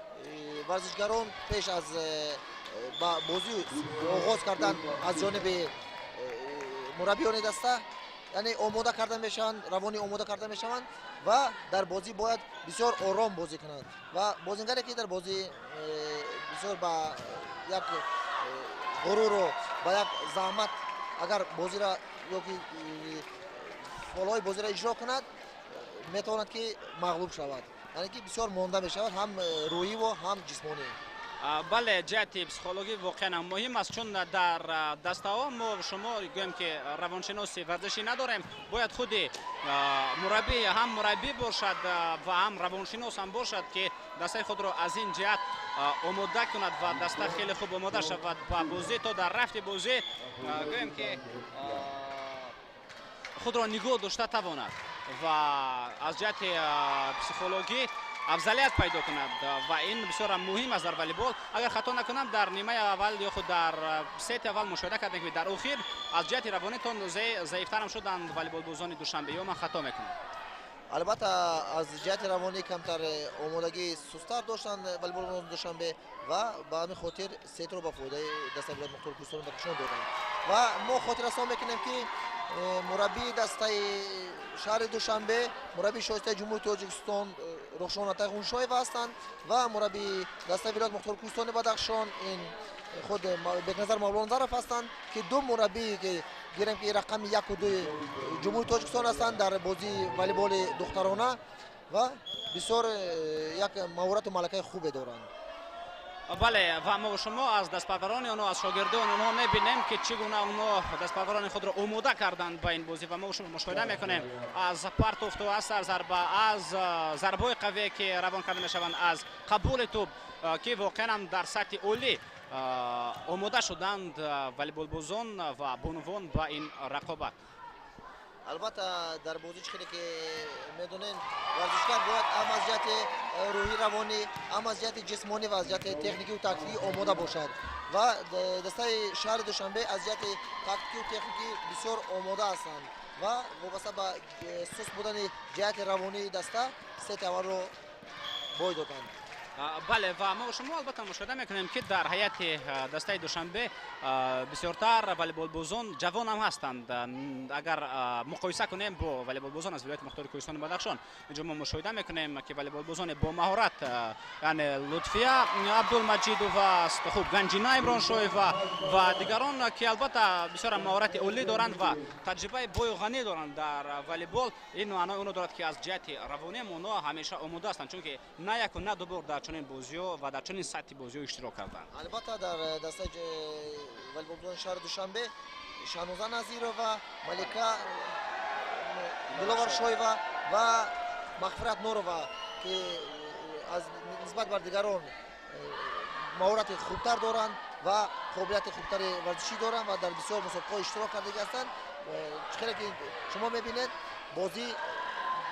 Speaker 2: варзишгарон пеш аз ба бозӣ оғоз кардан аз ҷониби мураббиёни даста, яъне омода карда мешаванд, равонӣ омода карда мешаванд ва дар бозӣ бояд бисёр ором бозӣ кунанд ва бозингаре ки дар бозӣ бисёр ба як ғуруру ба як заҳмат агар бозиро ёки фолҳои бозиро иҷро кунад, метавонад ки мағлуб шавад, яъне ки бисёр монда мешавад ҳам рӯҳиву ҳам ҷисмонӣ.
Speaker 1: Бале, ҷиҳати психологӣ воқеан ҳам муҳим аст, чун дар дастаҳо мо шумо гӯем ки равоншиноси варзишӣ надорем, бояд худи мураббӣ ҳам мураббӣ бошад ва ҳам равоншинос ҳам бошад, ки дастаи худро аз ин ҷиҳат омода кунад ва даста хеле хуб омода шавад ба бозӣ, то дар рафти бозӣ гӯем ки худро нигоҳ дошта тавонад ва аз ҷиҳати психологӣ афзалият пайдо кунад ва ин бисёр муҳим аст дар волейбол. Агар хато накунам, дар нимаи аввал ё худ дар сети аввал мушоҳида кардем, ки дар охир аз ҷиҳати равонӣ то заифтарам шуданд волейболбозони Душанбе, ё ман хато мекунам?
Speaker 2: Албатта, аз ҷиҳати равонӣ камтар омодагӣ сустар доштанд волейболбозони Душанбе ва ба ҳамин хотир сетро ба фоидаи дастаи вилояти мухтори Кӯҳистони Бадахшон доданд. Ва мо хотиррасон мекунем, ки мураббии дастаи шаҳри Душанбе мураббии шоистаи Ҷумҳурии Тоҷикистон Рухшона Тайғуншоева ҳастанд ва мураббии дастаи вилояти мухтори Кӯҳистони Бадахшон ин худ Бекназар Мавлоназаров ҳастанд, ки ду мураббие ки гирем ки рақами яку дуи Ҷумҳурии Тоҷикистон ҳастанд дар бозии волейболи духтарона ва бисёр як маҳорату малакаи хубе доранд.
Speaker 1: Бале, ва мо шумо аз дастпарварони онҳо, аз шогирдони онҳо мебинем, ки чӣ гуна онҳо дастпарварони худро омода карданд ба ин бозӣ. Ва мо шумо мушоҳида мекунем аз партофту, аз сарзарба, аз зарбаҳои қавие, ки равон карда мешаванд, аз қабули тӯб, ки воқеан ҳам дар сатҳи олӣ омода шуданд волейболбозон ва бонувон ба ин рақобат.
Speaker 2: Албатта, дар бозӣ, чӣ хеле ки медонем, варзишгар бояд ҳам аз ҷиҳати рӯҳӣ, равонӣ, ҳам аз ҷиҳати ҷисмонӣ ва аз ҷиҳати техникию тактикӣ омода бошад ва дастаи шаҳри Душанбе аз ҷиҳати тактикию техникӣ бисёр омода ҳастанд ва вобаста ба суст будани ҷиҳати равонии даста сети аввалро бой доданд.
Speaker 1: Бале, ва мо шумо албатта мушоҳида мекунем, ки дар ҳайати дастаи Душанбе бисёртар волейболбозон ҷавон ҳам ҳастанд, агар муқоиса кунем бо волейболбозон аз вилояти мухтори Кӯҳистони Бадахшон. Инҷо мо мушоҳида мекунем, ки волейболбозоне бо маҳорат, яъне Лутфия Абдулмаҷидова аст, хуб, Ганҷина Имроншоева ва дигарон, ки албатта бисёр маҳорати олӣ доранд ва таҷрибаи бою ғанӣ доранд дар волейбол. Ин маънои онро дорад, ки аз ҷиҳати равониам онҳо ҳамеша омода ҳастанд, чунки на яку на ду бор дар чунин бозиҳо ва дар чунин сатҳи бозиҳо иштирок карданд.
Speaker 2: Албатта, дар дастаи волейболбозони шаҳри Душанбе Шаҳноза Назирова, Малика Диловаршоева ва Мағфират Нурова, ки аз нисбат бар дигарон маҳорати хубтар доранд ва қобилияти хубтари варзишӣ доранд ва дар бисёр мусобиқаҳо иштирок кардагӣ ҳастанд. Чӣ хеле ки шумо мебинед, бозӣ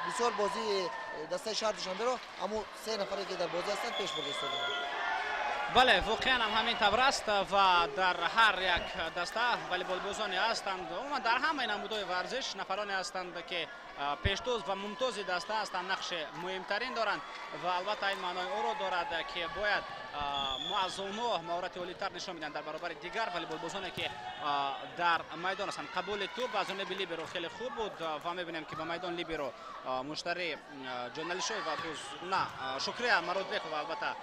Speaker 2: бисёр бозии дастаи шаҳри Душанберо ҳамун се нафаре, ки дар бозӣ ҳастанд, пеш бурда истодаанд.
Speaker 1: Бале, воқеан ҳам ҳамин тавр аст ва дар ҳар як даста волейболбозоне ҳастанд, умуман дар ҳамаи намудҳои варзиш нафароне ҳастанд, ки пештоз ва мумтози даста ҳастанд, нақши муҳимтарин доранд ва албатта ин маънои онро дорад, ки бояд мо аз онҳо маҳорати олитар нишон медиҳанд дар баробари дигар волейболбозоне, ки дар майдон ҳастанд. Қабули тӯб аз ҷониби либеро хеле хуб буд ва мебинем, ки ба майдон либеро Муштари Ҷоналишоева боз на, Шукрия Мародбекова албатта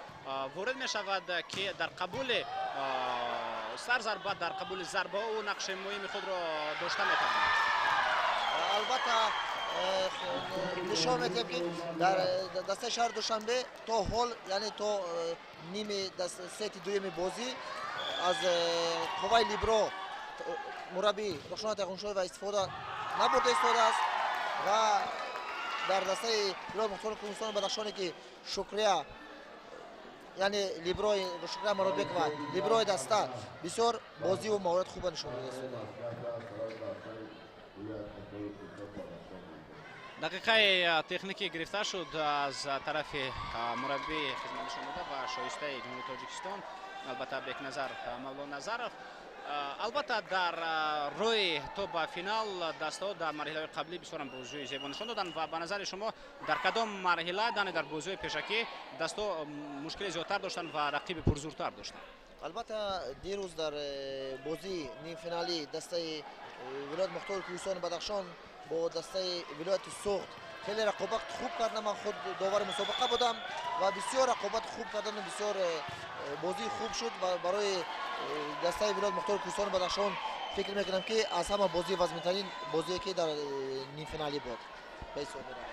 Speaker 1: ворид мешавад, ки дар қабули сарзарба, дар қабули зарбаҳо ӯ нақши муҳими худро дошта метавонад.
Speaker 2: Албатта, нишон медиҳем, ки дар дастаи шаҳри Душанбе то ҳол, яъне то ними сети дуюми бозӣ, аз қувваи либеро мураббӣ Рухшона Тайғуншоева истифода набурда истодааст ва дар дастаи вилояти мухтори Кӯҳистони Бадахшоне, ки Шукрия, яъне либерои Шукрия Мародбекова, либерои даста, бисёр бозиву маҳорати хуба нишон дода истодааст.
Speaker 1: Дақиқаи техникӣ гирифта шуд аз тарафи мураббии хизматнишонdoда ва шоистаи Ҷумҳурии Тоҷикистон, албатта Бекназар Мавлоназаров. Албатта, дар роҳи то ба финал дастаҳо дар марҳилаҳои қаблӣ бисёрам бозиҳои зебо нишон доданд ва ба назари шумо дар кадом марҳила, яъне дар бозиҳои пешакӣ, дастаҳо мушкили зиёдтар доштанд ва рақиби пурзӯртар доштанд?
Speaker 2: Албатта, дирӯз дар бозии нимфиналӣ дастаи вилояти мухтори Кӯҳистони Бадахшон бо дастаи вилояти Суғд хеле рақобат хуб кардам. Ман худ довари мусобиқа будам ва бисёр рақобат хуб кардану бисёр бозии хуб шуд ва барои дастаи вилояти мухтори Кӯҳистони Бадахшон фикр мекунам, ки аз ҳама бозии вазминтарин бозие, ки дар нимфиналӣ буд, ба ҳисоб меравад.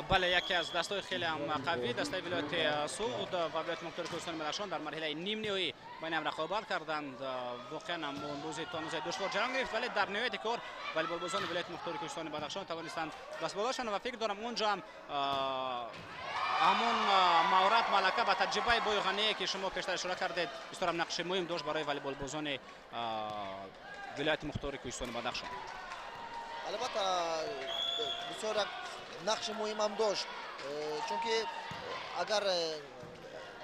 Speaker 1: Бале, яке аз дастаҳои хеле ҳам қавӣ, дастаи вилояти Суғд ва вилояти мухтори Кӯҳистони Бадахшон, дар марҳилаи нимниҳоӣ ба ин ҳам рақобат карданд. Воқеан ҳам бозӣ то андозаи душвор ҷараён гирифт, вале дар ниҳояти кор волейболбозони вилояти мухтори Кӯҳистони Бадахшон тавонистанд дастболо шаванд ва фикр дорам, он ҷо ҳам Ҳамон маҳорат, малака ва таҷрибаи бою ғание, ки шумо пештар ишора кардед, бисёрам нақши муҳим дошт барои волейболбозони вилояти мухтори Кӯҳистони Бадахшон.
Speaker 2: Албатта, бисёр як нақши муҳимам дошт, чунки агар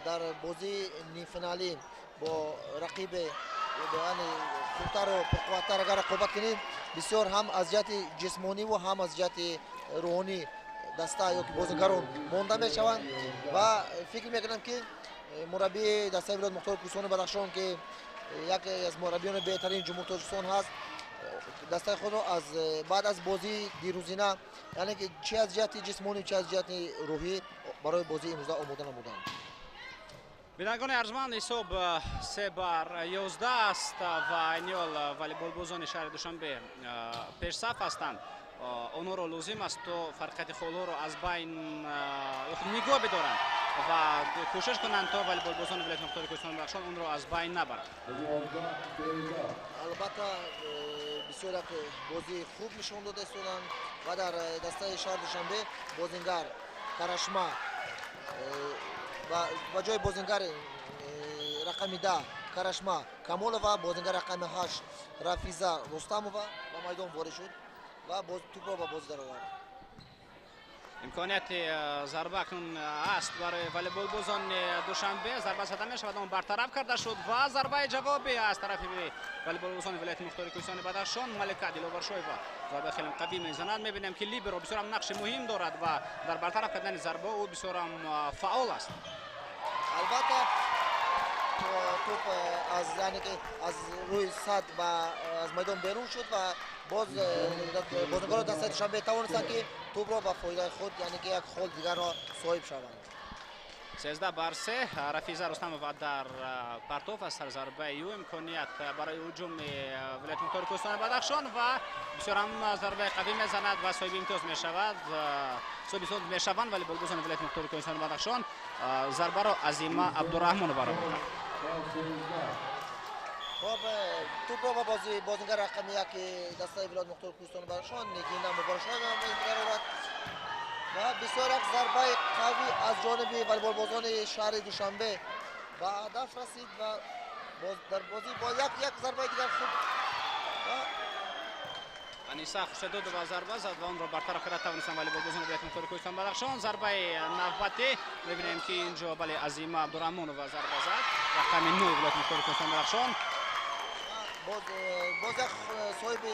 Speaker 2: дар бозии нимфиналӣ бо рақибе хубтару пурқувваттар агар рақобат кунем, бисёр ҳам аз ҷиҳати ҷисмониву ҳам аз ҷиҳати рӯҳонӣ даста ё ки бозигарон монда мешаванд. Ва фикр мекунам, ки мураббии дастаи вилояти мухтори Кӯҳистони Бадахшон, ки яке аз мураббиёни беҳтарини Ҷумҳури Тоҷикистон ҳаст, дастаи худро аз баъд аз бозии дирӯзина, яъне ки чи аз ҷиҳати ҷисмонӣ, чи аз ҷиҳати рӯҳӣ барои бозии имрӯза омода намуданд.
Speaker 1: Бинандагони арҷманд, ҳисоб 3-11 аст ва айни ҳол волейболбозони шаҳри Душанбе пешсаф ҳастанд. Онҳоро лозим аст, то фарқияти холҳоро аз байн нигоҳ бидоранд ва кӯшиш кунанд, то волейболбозони вилояти мухтори Кӯҳистони Бадахшон онро аз байн набаранд.
Speaker 2: Албатта, бисёр як бозии хуб нишон дода истоданд ва дар дастаи шаҳри Душанбе бозингар Карашма ба ҷои бозингари рақами 10 Карашма Камолова, бозингар рақами 8 Рафиза Рустамова ба майдон ворид шуд ва тӯбро ба бозӣ даровард.
Speaker 1: Имконияти зарба акнун аст барои волейболбозони Душанбе. Зарба зада мешавад, он бартараф карда шуд ва зарбаи ҷавобӣ аз тарафи волейболбозони вилояти мухтори Кӯҳистони Бадахшон. Малика Диловаршоева зарбаи хеле қавӣ мезанад. Мебинем, ки либеро бисёрам нақши муҳим дорад ва дар бартараф кардани зарба ӯ бисёрам фаъол аст.
Speaker 2: Албатта, тӯп аз, яъне ки аз рӯи сад ва аз майдон берун шуд ва боз бозингарони дастаи Душанбе тавонистанд, ки тӯбро ба фоидаи худ, яъне ки як хол дигарро соҳиб шаванд.
Speaker 1: 13-3. Рафиза Рустамова дар партоф аст. Зарбаи ӯ имконият барои ҳуҷуми вилояти мухтори Кӯҳистони Бадахшон ва бисёрам зарбаи қавӣ мезанад ва соҳиби имтиёз мешавад, соҳиби имтиёз мешаванд волейболбозони вилояти мухтори Кӯҳистони Бадахшон. Зарбаро Азима Абдураҳмонова равон кард.
Speaker 2: Хоб, тӯбро ба бозингар рақами 1 дастаи вилояти мухтори Кӯҳистони Бадахшон Нигина Муборакшоева даровард ва бисёр як зарбаи қавӣ аз ҷониби волейболбозони шаҳри Душанбе ба ҳадаф расид ва дар бозӣ бо як зарбаи дигар хуб.
Speaker 1: Аниса Хуршеддодова зарба зад ва онро бартараф карда тавонистанд волейболбозони вилояти мухтори Кӯҳистони Бадахшон. Зарбаи навбатӣ мебинем, ки инҷо, бале, Азима Абдураҳмонова зарба зад, рақами 9 вилояти мухтори Кӯҳистони Бадахшон.
Speaker 2: Боз як соҳиби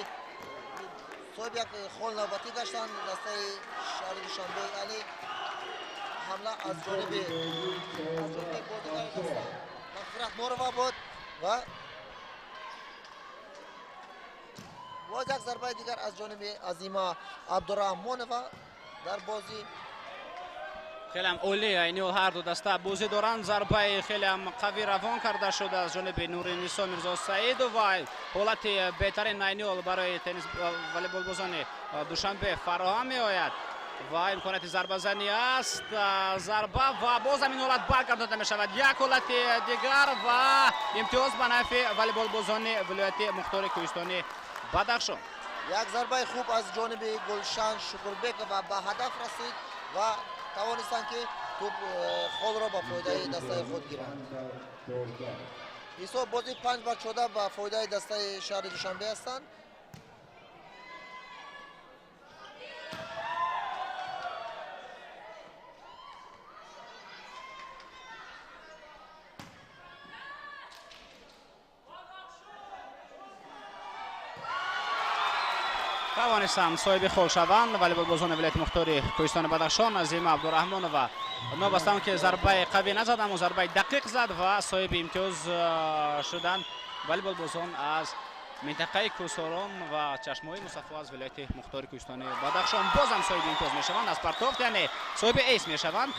Speaker 2: як хол навбатӣ гаштанд дастаи шаҳри Душанбе, яъне ҳамла аз ҷониби бозигари даста Мағфират Норова буд ва боз як зарбаи дигар аз ҷониби Азима Абдураҳмонова дар бозӣ.
Speaker 1: Хелеам олӣ айни ҳол ҳар ду даста бозӣ доранд. Зарбаи хелеам қавӣ равон карда шуд аз ҷониби Нуринисо Мирзосаидова. Ҳолати беҳтарин айни ҳол барои теннис волейболбозони Душанбе фароҳам меояд ва имконияти зарбазанӣ аст. Зарба ва боз ҳамин ҳолат баргардонида мешавад, як ҳолати дигар ва имтиёз ба нафъи волейболбозони вилояти мухтори Кӯҳистони Бадахшон.
Speaker 2: Як зарбаи хуб аз ҷониби Гулшан Шукурбекова ба ҳадаф расид ва тавонистанд, ки тӯб холро ба фоидаи дастаи худ гиранд. Ҳисоб бозӣ 5-14 ба фоидаи дастаи шаҳри Душанбе ҳастанд.
Speaker 1: Тавонистанд соҳиби хол шаванд волейболбозони вилояти мухтори Кӯҳистони Бадахшон. Азима Абдураҳмонова, новобаста он ки зарбаи қавӣ назад, аммо зарбаи дақиқ зад ва соҳиби имтиёз шуданд волейболбозон аз минтақаи кӯҳсорон ва чашмаҳои мусаффо аз вилояти мухтори Кӯҳистони Бадахшон. Бозам соҳиби имтиёз мешаванд аз партофт, яъне соҳиби эйс мешаванд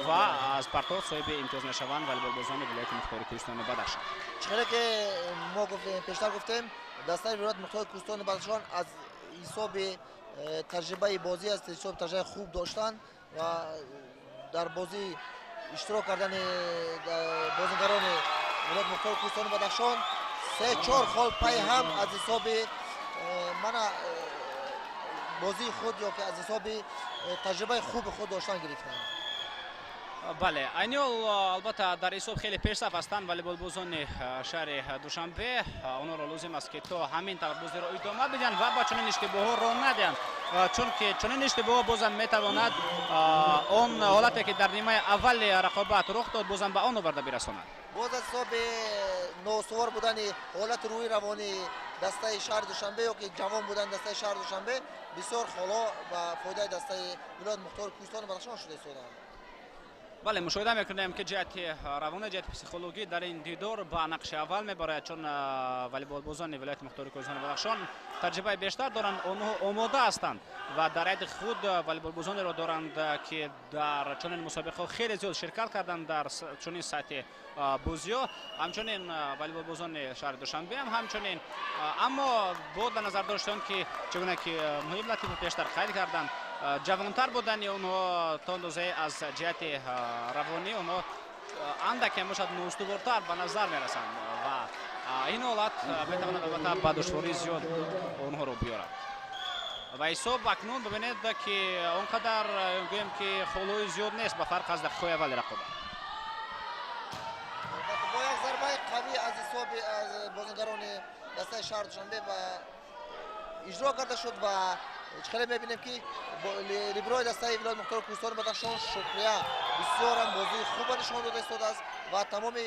Speaker 1: ва аз партофт соҳиби имтиёз мешаванд волейболбозони вилояти мухтори Кӯҳистони Бадахшон.
Speaker 2: Чӣ хеле ки мо гуфтем, пештар гуфтем, дастаи вилояти мухтори Кӯҳистони Бадахшон аз ҳисоби таҷрибаи бозӣ, аз ҳисоби таҷрибаи хуб доштан ва дар бозӣ иштирок кардани бозигарони вилояти мухтори Кӯҳистони Бадахшон се чор хол пай ҳам аз ҳисоби мана бозии худ ё ки аз ҳисоби таҷрибаи хуби худ доштан гирифтанд.
Speaker 1: Бале, айни ҳол албатта дар ҳисоб хеле пешсаф ҳастанд волейболбозони шаҳри Душанбе. Онҳоро лозим аст, ки то ҳамин тавр бозиро идома бидиҳанд ва ба чунин иштибоҳҳо роҳ надиҳанд, чунки чунин иштибоҳҳо бозам метавонад он ҳолате, ки дар нимаи аввали рақобат рух дод, бозам ба он оварда бирасонад.
Speaker 2: Боз аз ҳисоби ноустувор будани ҳолати рӯҳи равонии дастаи шаҳри Душанбе ё ки ҷавон будани дастаи шаҳри Душанбе бисёр холҳо ба фоидаи дастаи Вилояти Мухтори Кӯҳистони Бадахшон шуда истоданд.
Speaker 1: Бале, мушоҳида мекунем, ки ҷиҳати равона, ҷиҳати психологӣ дар ин дидор ба нақши аввал мебарояд, чун волейболбозони Вилояти Мухтори Кӯҳистони Бадахшон таҷрибаи бештар доранд, онҳо омода ҳастанд ва дар ҳайати худ волейболбозонеро доранд, ки дар чунин мусобиқаҳо хеле зиёд ширкат карданд дар чунин сатҳи бозиҳо. Ҳамчунин волейболбозони шаҳри Душанбе ҳам ҳамчунин, аммо бо дар назар дошти он ки, чӣ гуна ки Муҳиб Латипов пештар қайд карданд, ҷавонтар будани онҳо то андозае аз ҷиҳати равонӣ онҳо андаке бошад ноустувортар ба назар мерасанд ва ин ҳолат метавонад албатта ба душвории зиёд онҳоро биёрад. Ва ҳисоб акнун бибинед, ки он қадар гӯем, ки холҳои зиёд нест, ба фарқ аз дақиқаҳои аввали рақобат.
Speaker 2: Бо як зарбаи қавӣ аз ҳисоби аз бозингарони дастаи шаҳри Душанбе ва иҷро карда шуд ва хеле мебинем, ки либерои дастаи Вилояти Мухтори Кӯҳистони Бадахшон Шукрия бисёрам бозии хуба нишон дода истодааст ва тамоми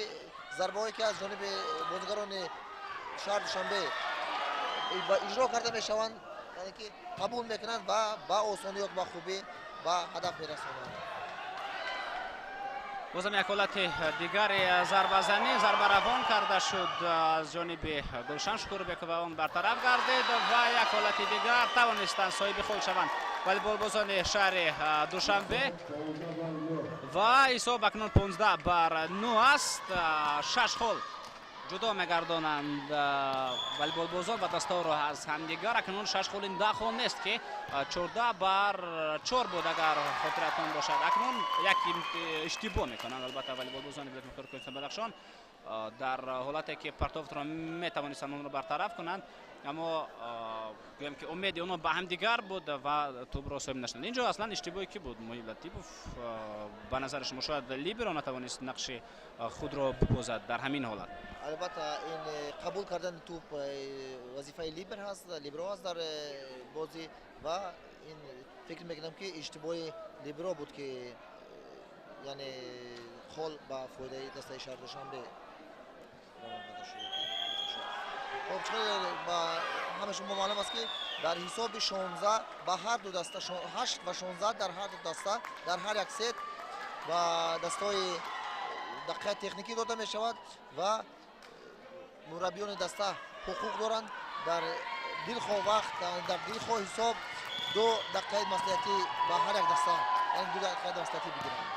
Speaker 2: зарбаҳое, ки аз ҷониби бозигарони шаҳри Душанбе иҷро карда мешаванд, яъне ки қабул мекунанд ва ба осонӣ ё ба хубӣ ба ҳадаф мерасонанд.
Speaker 1: Бозам як ҳолати дигари зарбазанӣ, зарба равон карда шуд аз ҷониби Гулшан Шукурбекова, он бартараф гардид ва як ҳолати дигар тавонистанд соҳиби хол шаванд волейболбозони шаҳри Душанбе ва ҳисоб акнун 15 бар 9 аст. Шаш хол ҷудо мегардонанд волейболбозон ва дастаҳоро аз ҳамдигар. Акнун шаш хол ин 10 хол нест, ки 14 бар 4 буд, агар хотиратон бошад. Акнун як иштибоҳ мекунанд албатта волейболбозони Вилояти Мухтори Кӯҳистони Бадахшон дар ҳолате, ки партофтро метавонистанд онро бартараф кунанд, аммо гӯем, ки умеди онҳо ба ҳамдигар буд ва тӯбро соҳиб нашуданд. Инҷо аслан иштибоҳе ки буд, Муҳиб Латипов, ба назари шумо? Шояд либеро натавонист нақши худро бибозад дар ҳамин ҳолат.
Speaker 2: Албатта, ин қабул кардани тӯб вазифаи либер ҳаст, либеро ҳаст дар бозӣ ва ин фикр мекунам, ки иштибоҳи либеро буд, ки яъне хол ба фоидаи дастаи шаҳри Душанбе равон карда шуд. Хоб, ба ҳама шумо маълум аст, ки дар ҳисоби 16 ба ҳар ду даста, 8 ва 16 дар ҳар ду даста, дар ҳар як сет ба дастаҳои дақиқаи техникӣ дода мешавад ва мураббиёни даста ҳуқуқ доранд дар дилхоҳ вақт, дар дилхоҳ ҳисоб 2 дақиқаи маслиҳатӣ ба ҳар як даста, яъне 2 дақиқаи маслиҳатӣ бигиранд.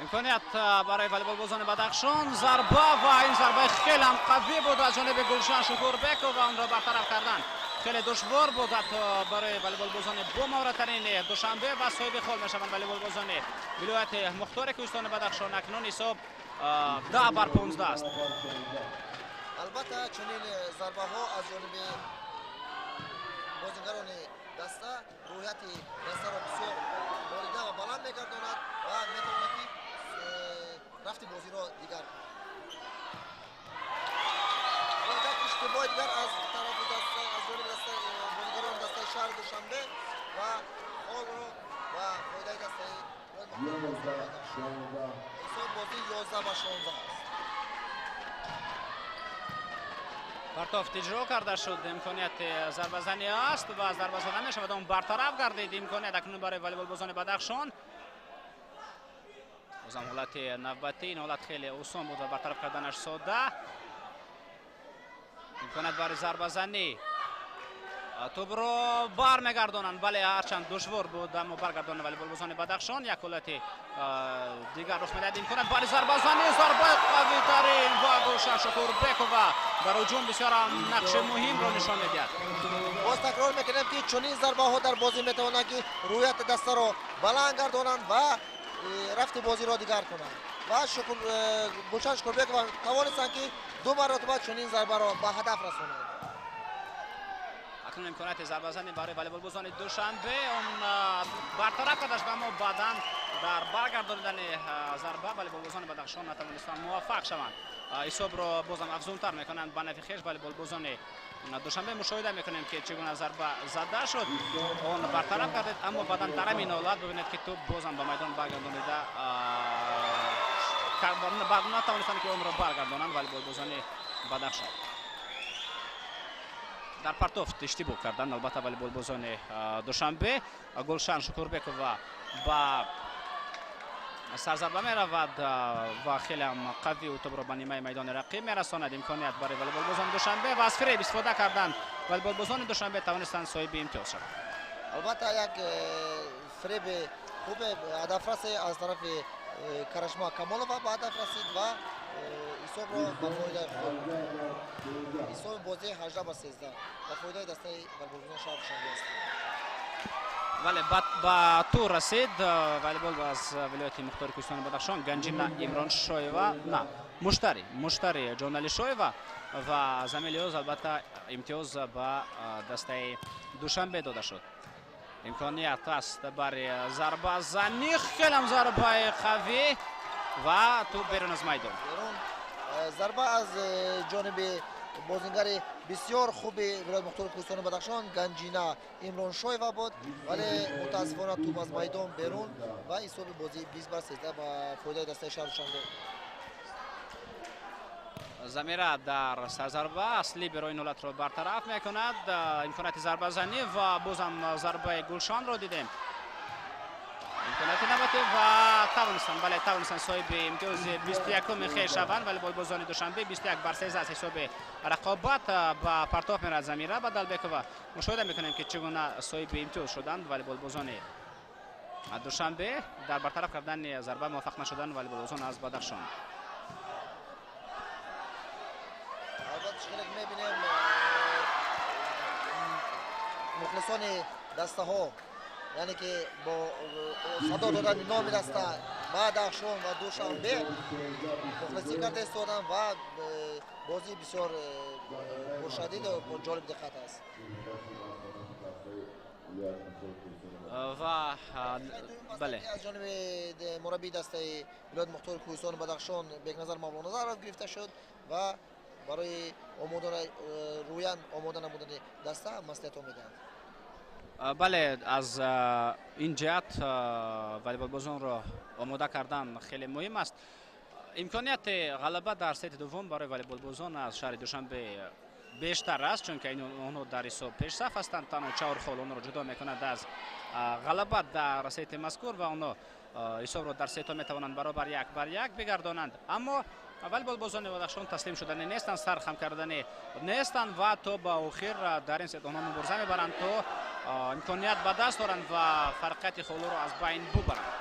Speaker 1: Имконият барои волейболбозони Бадахшон, зарба, ва ин зарбаи хеле ҳам қавӣ буд аз ҷониби Гулшан Шукурбекова. Онро бартараф кардан хеле душвор буд ҳатто барои волейболбозони бомаҳоратарини Душанбе ва соҳиби хол мешаванд волейболбозони Вилояти Мухтори Кӯҳистони Бадахшон. Акнун ҳисоб 10 бар 15 аст.
Speaker 2: Албатта, чунин зарбаҳо аз ҷониби бозингарони даста рӯҳияти дастаро бисёр болида ва баланд мегардонад ва метавонад, ки рафти бозиро дигар кунад. Як иштибоҳи дигар аз тарафи даста, аз ҷониби даста, бозигарони дастаи шаҳри Душанбе ва холро ба фоидаи дастаи ҳисоб бозӣ 11 ба 16 аст.
Speaker 1: Партофт иҷро карда шуд, имконияти зарбазанӣ аст ва зарба зада мешавад, он бартараф гардид. Имконият акнун барои волейболбозони Бадахшон. Бозам ҳолати навбатӣ, ин ҳолат хеле осон буд ва бартараф карданаш сода. Имконият барои зарбазанӣ, тӯбро бармегардонанд. Бале, ҳарчанд душвор буд, аммо баргардонанд волейболбозони Бадахшон. Як ҳолати дигар рух медиҳад, имконият барои зарбазанӣ, зарбаи қавитарин ва Гулшан Шукурбекова дар ҳуҷум бисёрам нақши муҳимро нишон медиҳад.
Speaker 2: Боз такрор мекунем, ки чунин зарбаҳо дар бозӣ метавонанд, ки рӯҳияти дастаро баланд гардонанд ва рафти бозиро дигар кунанд ва Гулшан Шукурбекова тавонистанд, ки ду маротиба чунин зарбаро ба ҳадаф расонанд.
Speaker 1: Акнун имконияти зарбазанӣ барои волейболбозони Душанбе, он бартараф кардаш, аммо баъдан дар баргардонидани зарба волейболбозони Бадахшон натавонистанд муваффақ шаванд. Ҳисобро бозам афзунтар мекунанд ба нафи хеш волейболбозони Душанбе. Мушоҳида мекунем, ки чӣ гуна зарба зада шуд, он бартараф кардед, аммо баъдан дар ҳамин ҳолат бибинед, ки тӯб бозам ба майдон баргардонида натавонистанд, ки онро баргардонанд волейболбозони Бадахшон. Дар партофт иштибоҳ карданд албатта волейболбозони Душанбе. Гулшан Шукурбекова ба сарзарба меравад ва хелеам қавӣ ӯ тӯбро ба нимаи майдони рақиб мерасонад. Имконият барои волейболбозони Душанбе ва аз фиреб истифода карданд волейболбозони Душанбе, тавонистанд соҳиби имтиёз шаванд.
Speaker 2: Албатта, як фиреби хубе ҳадафрасе аз тарафи Карашма Камолова ба ҳадаф расид ва ҳисобро ба фоидаи худ, ҳисоби бозии 18-13 ба фоидаи дастаи волейболбозони шаҳри Душанбе аст.
Speaker 1: Бале, ба тур расид волейбол аз вилояти мухтори Кӯҳистони Бадахшон Ганҷина Имроншоева, на, Муштари Ҷоналишоева, ва замилиёз албатта имтиёз ба дастаи Душанбе дода шуд. Имконият аст барои зарбазанӣ, хелам зарбаи қавӣ ва тӯб берун аз майдон.
Speaker 2: Берун зарба аз ҷониби бозингари бисёр хуби вилояти мухтори Кӯҳистони Бадахшон Ганҷина Имроншоева буд, вале мутаассифона тӯб аз майдон берун ва ҳисоби бозӣ 20-13 ба фоидаи дастаи шаҳри Душанбе.
Speaker 1: Замира дар сарзарба аст, либеро ин ҳолатро бартараф мекунад. Имконияти зарбазанӣ ва бозам зарбаи Гулшанро дидем. Имконияти навбатӣ ва тавонистанд, бале, тавонистанд соҳиби имтиёзи 21-уми хеш шаванд волейболбозони Душанбе. 21-13 аз ҳисоби рақобат ба партоф меравад Замира Бадалбекова. Мушоҳида мекунем, ки чӣ гуна соҳиби имтиёз шуданд волейболбозони Душанбе. Дар бартараф кардани зарба муваффақ нашуданд волейболбозон аз Бадахшон.
Speaker 2: Албатта, чӣ хеле мебинем, мухлисони дастаҳо, яъне ки бо садо додани номи даста Бадахшон ва Душанбе мухлисӣ карда истоданд ва бозӣ бисёр пуршадиду ҷолиби диққат аст.
Speaker 1: Ва бале,
Speaker 2: аз ҷониби мураббии дастаи вилояти мухтори Кӯҳистони Бадахшон Бекназар Мавлоназаров гирифта шуд ва барои рӯян омода намудани даста маслиҳатҳо медиҳанд.
Speaker 1: Бале, аз ин ҷиҳат волейболбозонро омода кардан хеле муҳим аст. Имконияти ғалаба дар сети дуввум барои волейболбозон аз шаҳри Душанбе бештар аст, чунки онҳо дар ҳисоб пешсаф ҳастанд. Танҳо 4 хол онро ҷудо мекунад аз ғалаба дар сети мазкур ва онҳо ҳисобро дар сетҳо метавонанд баробар 1-1 бигардонанд. Аммо волейболбозони Бадахшон таслим шудани нестанд, сар хам кардани нестанд ва то ба охир дар ин сет онҳо мубориза мебаранд, то имконият ба даст доранд ва фарқияти холҳоро аз байн бубаранд.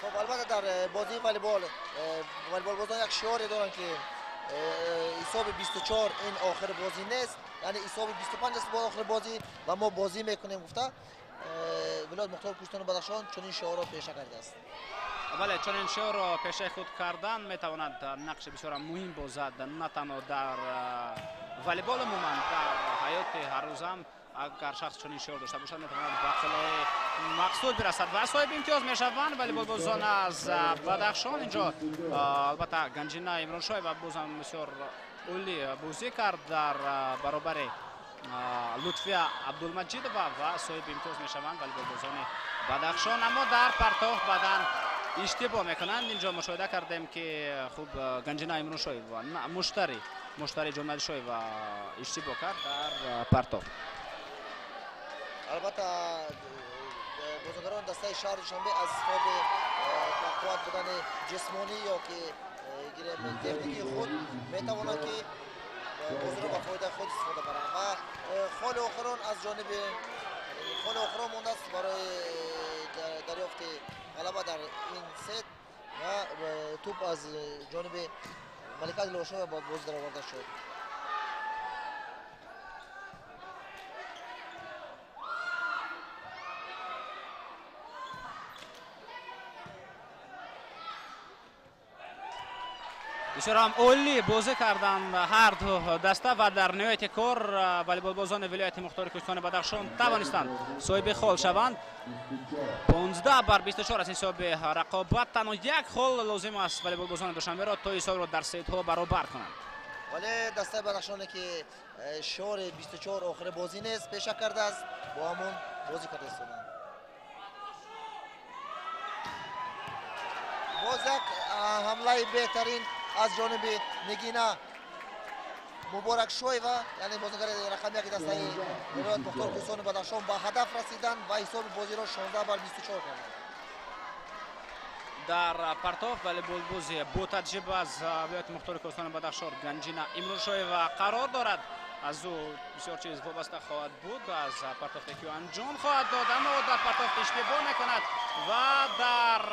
Speaker 2: Хоб, албатта, дар бозии волейбол волейболбозон як шиоре доранд, ки ҳисоби 24 ин охири бозӣ нест, яъне ҳисоби 25 аст охири бозӣ ва мо бозӣ мекунем гуфта вилояти мухтори Кӯҳистони Бадахшон чунин шиорро пеша кардааст.
Speaker 1: Бале, чунин шиорро пешаи худ кардан метавонад нақши бисёр муҳим бозад на танҳо дар волейбол, умуман дар ҳаёти ҳаррӯзам. Агар шахс чунин шиор дошта бошад, метавонад ба қуллаи мақсуд бирасад ва соҳиби имтиёз мешаванд волейболбозон аз Бадахшон. Инҷо албатта Ганҷина Имроншоева бозам бисёр олӣ бозӣ кард дар баробари Лутфия Абдулмаҷидова ва соҳиби имтиёз мешаванд волейболбозони Бадахшон, аммо дар партоф баъдан иштибоҳ мекунанд. Инҷо мушоҳида кардем, ки хуб Ганҷина Имроншоева, Муштари Ҷоналишоева иштибоҳ кард дар партоф.
Speaker 2: Албатта, бозигарони дастаи шаҳри Душанбе аз ҳисоби бақувват будани ҷисмонӣ ё ки гирем техникии худ метавонанд, ки бозиро ба фоидаи худ истифода баранд ва холи охирон аз ҷониби холи охирон мондааст барои дарёфти ғалаба дар ин сет ва тӯб аз ҷониби Малика Дилошова ба бозӣ дароварда шуд.
Speaker 1: Бисёр ҳам олӣ бозӣ карданд ҳар ду даста ва дар ниҳояти кор волейболбозони вилояти мухтори кӯҳистони Бадахшон тавонистанд соҳиби хол шаванд. 15-24 аз ҳисоби рақобат. Танҳо як хол лозим аст волейболбозони Душанберо то ҳисобро дар сетҳо баробар кунанд.
Speaker 2: Вале дастаи Бадахшоне ки шиори 24 охири бозӣ нест пеша кардааст, бо ҳамон бозӣ карда истоданд. Боз як ҳамлаи беҳтарин аз ҷониби Нигина Муборакшоева, яъне бозигари рақами яки дастаи вилоят мухтор кӯҳистони Бадахшон ба ҳадаф расиданд ва ҳисоби бозиро 16-24 карданд.
Speaker 1: Дар партоф волейболбози бо таҷриба аз вилояти мухтори кӯҳистони Бадахшон Ганҷина Имрӯзшоева қарор дорад. Аз ӯ бисёр чиз вобаста хоҳад буд аз партофте ки ӯ анҷом хоҳад дод, аммо дар партофт иштибоҳ мекунад ва дар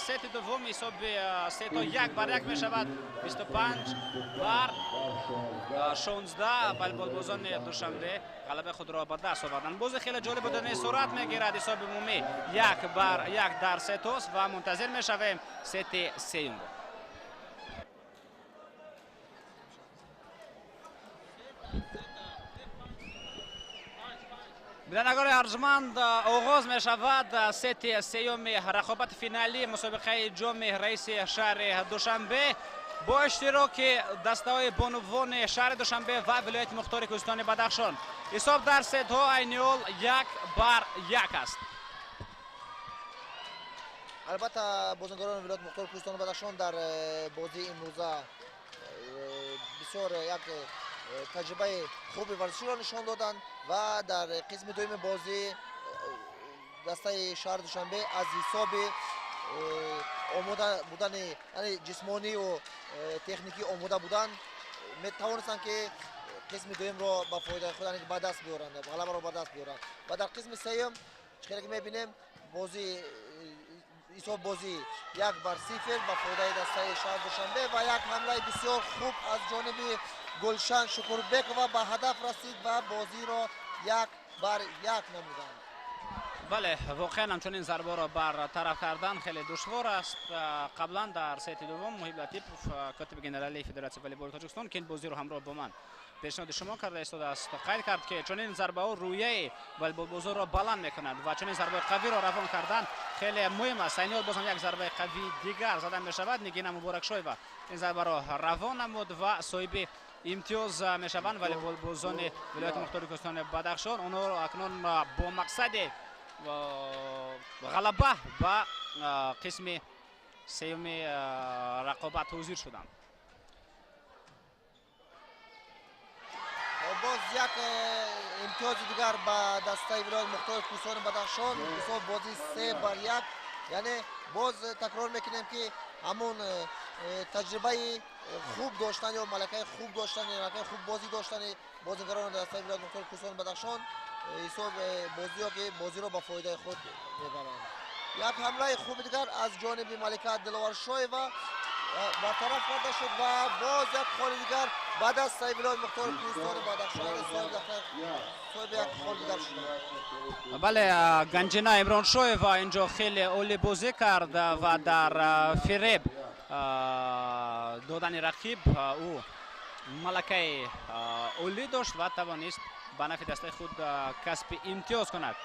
Speaker 1: сети дуввум ҳисоби сето 1-1 мешавад. 25-16 волейболбозони Душанбе ғалабаи худро ба даст оварданд. Бози хеле ҷолиб буда сурат мегирад. Ҳисоби умумӣ 1-1 дар сетост ва мунтазир мешавем сети сеюмро. Бинандагони арҷманд, оғоз мешавад сети сеюми рақобати финалии мусобиқаи ҷоми раиси шаҳри Душанбе бо иштироки дастаҳои бонувони шаҳри Душанбе ва вилояти мухтори кӯҳистони Бадахшон. Ҳисоб дар сетҳо айни ҳол 1-1 аст.
Speaker 2: Албатта бозингарони вилояти мухтори кӯҳистони Бадахшон дар бозии имрӯза бисёр як таҷрибаи хуби варзиширо нишон доданд ва дар қисми дуюми бозӣ дастаи шаҳри Душанбе аз ҳисоби омода будани, яъне ҷисмонию техникӣ омода будан метавонистанд ки қисми дуюмро ба фоидаи худ, яъне ба даст биёранд, ғалабаро ба даст биёранд. Ва дар қисми сеюм чӣ хеле ки мебинем, бозӣ ҳисоб бозӣ 1-0 ба фоидаи дастаи шаҳри Душанбе ва як ҳамлаи бисёр хуб аз ҷониби Гулшан Шукурбекова ба ҳадаф расид ва бозиро 1-1 намуданд.
Speaker 1: Бале, воқеан ҳамчунин зарбаро бартараф кардан хеле душвор аст. Қаблан дар сети дуввум Муҳиб Латипов, котиби генералии Федератсияи волейболи Тоҷикистон, ки ин бозиро ҳамроҳ бо ман пешниҳоди шумо карда истодааст, қайд кард ки чунин зарбаҳо рӯяи волейболбозонро баланд мекунад ва чунин зарбаи қавиро равон кардан хеле муҳим аст. Айни ҳол бозам як зарбаи қавии дигар зада мешавад. Нигина Муборакшоева ин зарбаро равон намуд ва соҳиби имтиёз мешаванд волейболбозони вилояти мухтори кӯҳистони Бадахшон. Онҳоро акнун бо мақсади ғалаба ба қисми сеюми рақобат ҳозир шуданд.
Speaker 2: Боз як имтиёзи дигар ба дастаи вилояти мухтори кӯҳистони Бадахшон. Ҳисоб бозӣ 3-1. Яъне боз такрор мекунем ки ҳамон таҷрибаи хуб доштан ё малакаи хуб доштан, малакаи хуб бозӣ доштани бозигарони дастаи вилояти мухтори кӯҳистони Бадахшон ҳисоб бозиё ки бозиро ба фоидаи худ мебаранд. Як ҳамлаи хуби дигар аз ҷониби Малика Диловаршоева бартараф карда шуд ва боз як холи дигар ба дастаи вилояти мухтори кӯҳистони Бадахшон, соҳиби як хол дигар шуданд.
Speaker 1: Бале, Ганҷина Имроншоева инҷо хеле олӣ бозӣ кард ва дар фиреб додани рақиб ӯ малакаи олӣ дошт ва тавонист ба нафи дастаи худ касби имтиёз кунад.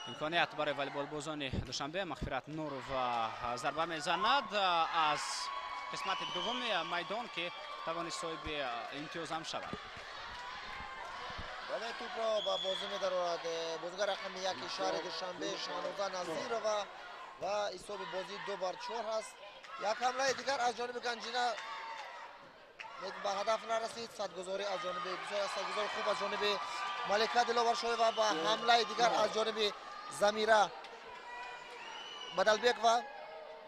Speaker 1: Имконият барои волейболбозони Душанбе. Мағфират Нуров зарба мезанад аз қисмати дуввуми майдон ки тавонист соҳиби имтиёз ҳам шавад.
Speaker 2: Бале, тӯпро ба бозӣ медарорад бозигар рақами яки шаҳри Душанбе Шаҳноза Назирова ва ҳисоби бозӣ 2-4 аст. Як ҳамлаи дигар аз ҷониби Ганҷина ба ҳадаф нарасид. Садгузорӣ аз ҷониби бисёр садгузори хуб аз ҷониби Малика Диловаршоева ва ҳамлаи дигар аз ҷониби Замира Бадалбекова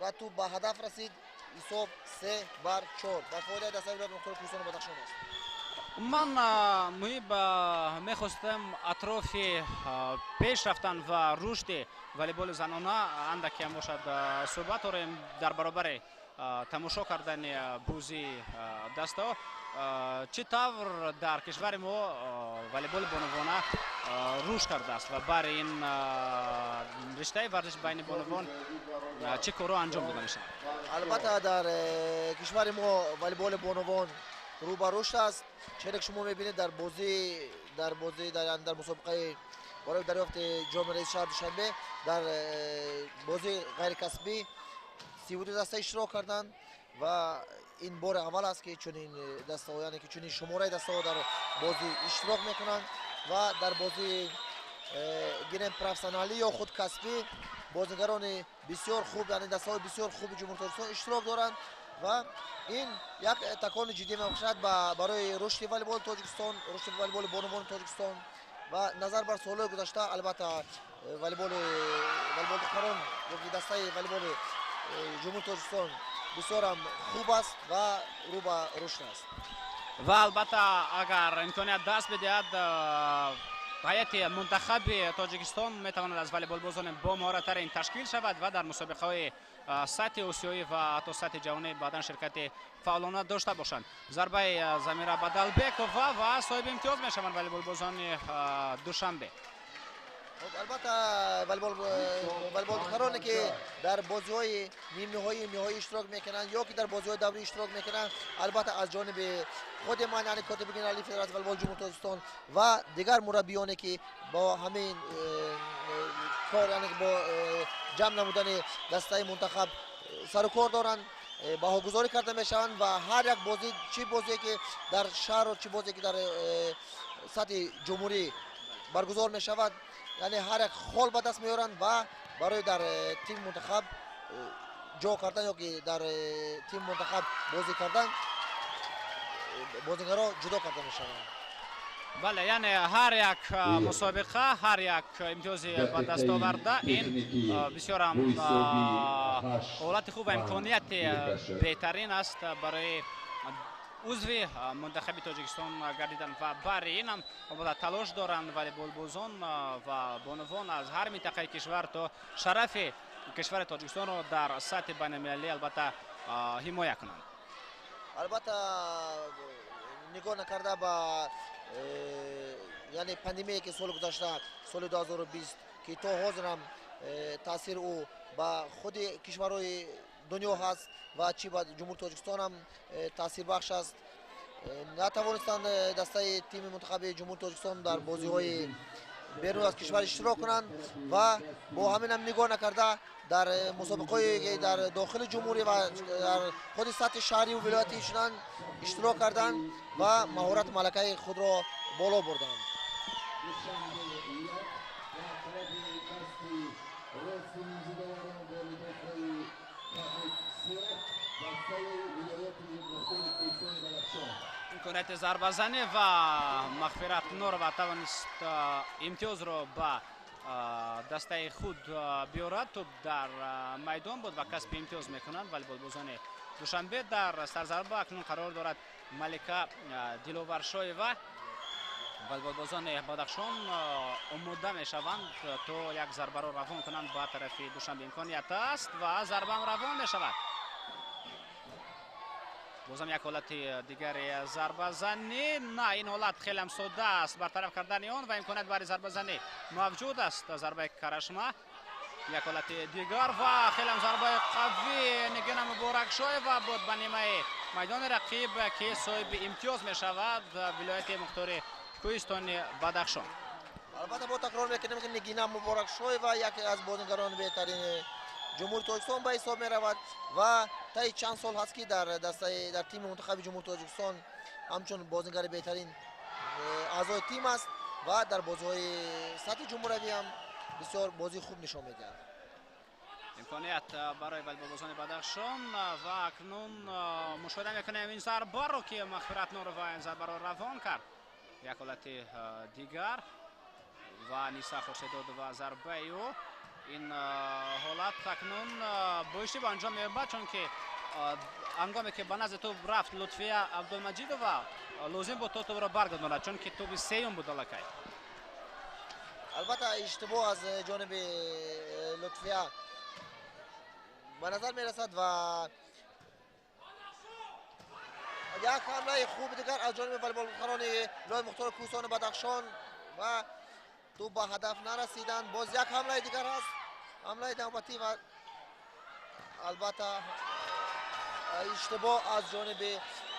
Speaker 2: ва тӯп ба ҳадаф расид. Ҳисоб 3-4 ба фоидаи дастаи вилояти мухтори кӯҳистони Бадахшон аст.
Speaker 1: Ман Муҳиб мехостам атрофи пеш рафтан ва рушди волейболи занона андаке ҳам бошад суҳбат дорем дар баробари тамошо кардани бозии дастаҳо. Чӣ тавр дар кишвари мо волейболи бонувона рушд кардааст ва бари ин риштаи варзиш байни бонувон чӣ корҳо анҷом дода мешавад?
Speaker 2: Албатта, дар кишвари мо волейболи бонувон рӯ ба рушд аст. Чере ки шумо мебинед, дар бозӣ дар мусобиқаи барои дарёфти ҷоми раиси шаҳри Душанбе дар бозии ғайрикасбӣ 32 даста иштирок карданд ва ин бори аввал аст, ки чунин дастаҳо, яъне ки чунин шумораи дастаҳо дар бозӣ иштирок мекунанд. Ва дар бозии гирем профессионалӣ ё худ касбӣ бозигарони бисёр хуб, яъне дастаҳои бисёр хуби Ҷумҳури Тоҷикистон иштирок доранд ва ин як такони ҷиддӣ мебахшад барои рушди волейболи Тоҷикистон, рушди волейболи бонувони Тоҷикистон. Ва назар бар солҳои гузашта, албатта, волейбол духтарон ёки дастаи волейболи Ҷумҳури Тоҷикистон бисёрам хуб аст ва рӯ ба рушд аст.
Speaker 1: Ва албатта, агар имконият даст бидиҳад, ҳайати мунтахаби Тоҷикистон метавонад аз волейболбозони бомаҳораттарин ташкил шавад ва дар мусобиқаҳои сатҳи осиёӣ ва ҳатто сатҳи ҷаҳонӣ баъдан ширкати фаъолона дошта бошанд. Зарбаи Замира Бадалбекова ва соҳиби имтиёз мешаванд волейболбозони Душанбе.
Speaker 2: Албатта, волейболдухтароне ки дар бозиҳои нимниҳоӣ, ниҳоӣ иштирок мекунанд ё ки дар бозиҳои даврӣ иштирок мекунанд, албатта, аз ҷониби худи ман, яъне котиби генералии Федератсияи волейболи Ҷумҳури Тоҷикистон ва дигар мураббиёне, ки бо ҳамин кор, яъне бо ҷамъ намудани дастаи мунтахаб сару кор доранд, баҳогузорӣ карда мешаванд. Ва ҳар як бозӣ, чӣ бозе ки дар шаҳру чӣ бозе ки дар сатҳи ҷумҳурӣ баргузор мешавад, яъне ҳар як хол ба даст меоранд ва барои дар тими мунтахаб ҷо кардан ё ки дар тими мунтахаб бозӣ кардан бозигаро ҷудо карда мешаванд.
Speaker 1: Бале, яъне ҳар як мусобиқа, ҳар як имтиёзи ба даст оварда, ин бисёрам ҳолати хуб ва имконияти беҳтарин аст барои узви мунтахаби Тоҷикистон гардидан. Ва бари ин ҳам албатта талош доранд волейболбозон ва бонувон аз ҳар минтақаи кишвар, то шарафи кишвари Тоҷикистонро дар сатҳи байналмилалӣ албатта ҳимоя кунанд.
Speaker 2: Албатта, нигоҳ накарда ба яъне пандемия, ки соли гузашта, соли 2020, ки то ҳозир ҳам таъсири ӯ ба худи кишварҳои дунё ҳаст ва чӣ ба Ҷумҳури Тоҷикистон ҳам таъсирбахш аст, натавонистанд дастаи тими мунтахаби Ҷумҳури Тоҷикистон дар бозиҳои берун аз кишвар иштирок кунанд. Ва бо ҳамин ҳам нигоҳ накарда, дар мусобиқаҳое ки дар дохили ҷумҳурӣ ва дар худи сатҳи шаҳриву вилоятӣ шуданд, иштирок карданд ва маҳорату малакаи худро боло бурданд.
Speaker 1: Имконияти зарбазанӣ ва Мағфират Норова тавонист имтиёзро ба дастаи худ биёрад. Тӯб дар майдон буд ва касби имтиёз мекунанд волейболбозони Душанбе. Дар сарзарба акнун қарор дорад Малика Диловаршоева. Волейболбозони Бадахшон омода мешаванд, то як зарбаро равон кунанд ба тарафи Душанбе. Имконият аст ва зарбаам равон мешавад. Бозам як ҳолати дигари зарбазанӣ. На, ин ҳолат хелеам содда аст бартараф кардани он ва имконият барои зарбазанӣ мавҷуд аст. Зарбаи карашма, як ҳолати дигар ва хелеам зарбаи қавӣ Нигина Муборакшоева буд ба нимаи майдони рақиб, ки соҳиби имтиёз мешавад вилояти мухтори кӯҳистони Бадахшон.
Speaker 2: Албатта, бо такрор мекунем, ки Нигина Муборакшоева яке аз бозигарони беҳтарини Ҷумҳури Тоҷикистон ба ҳисоб меравад ва таи чанд сол ҳаст, ки дар дастаи дар тими мунтахаби Ҷумҳури Тоҷикистон ҳамчун бозигари беҳтарин аъзои тим аст ва дар бозиҳои сатҳи ҷумҳуравӣ ҳам бисёр бозии хуб нишон медиҳад.
Speaker 1: Имконият барои волейболбозони Бадахшон ва акнун мушоҳида мекунем ин зарбаро, ки Мағфират Нурова ин зарбаро равон кард. Як ҳолати дигар ва Ниса Хуршедодова, зарбаи ӯ. Ин ҳолат акнун боишти ба анҷом меёбад, чунки ҳангоме ки ба назди тӯб рафт Лутфия Абдулмаҷидова, лозим буд то тӯбро баргардонад, чунки тӯби сеюм буд аллакай.
Speaker 2: Албатта, иштибоҳ аз ҷониби Лутфия ба назар мерасад ва Як ҳамлаи хуби дигар аз ҷониби волейболхарони вилояти мухтори кӯҳистони Бадахшон ва тӯб ба ҳадаф нарасиданд. Боз як ҳамлаи дигар ҳаст, ҳамлаи навбатӣ ва албатта иштибоҳ аз ҷониби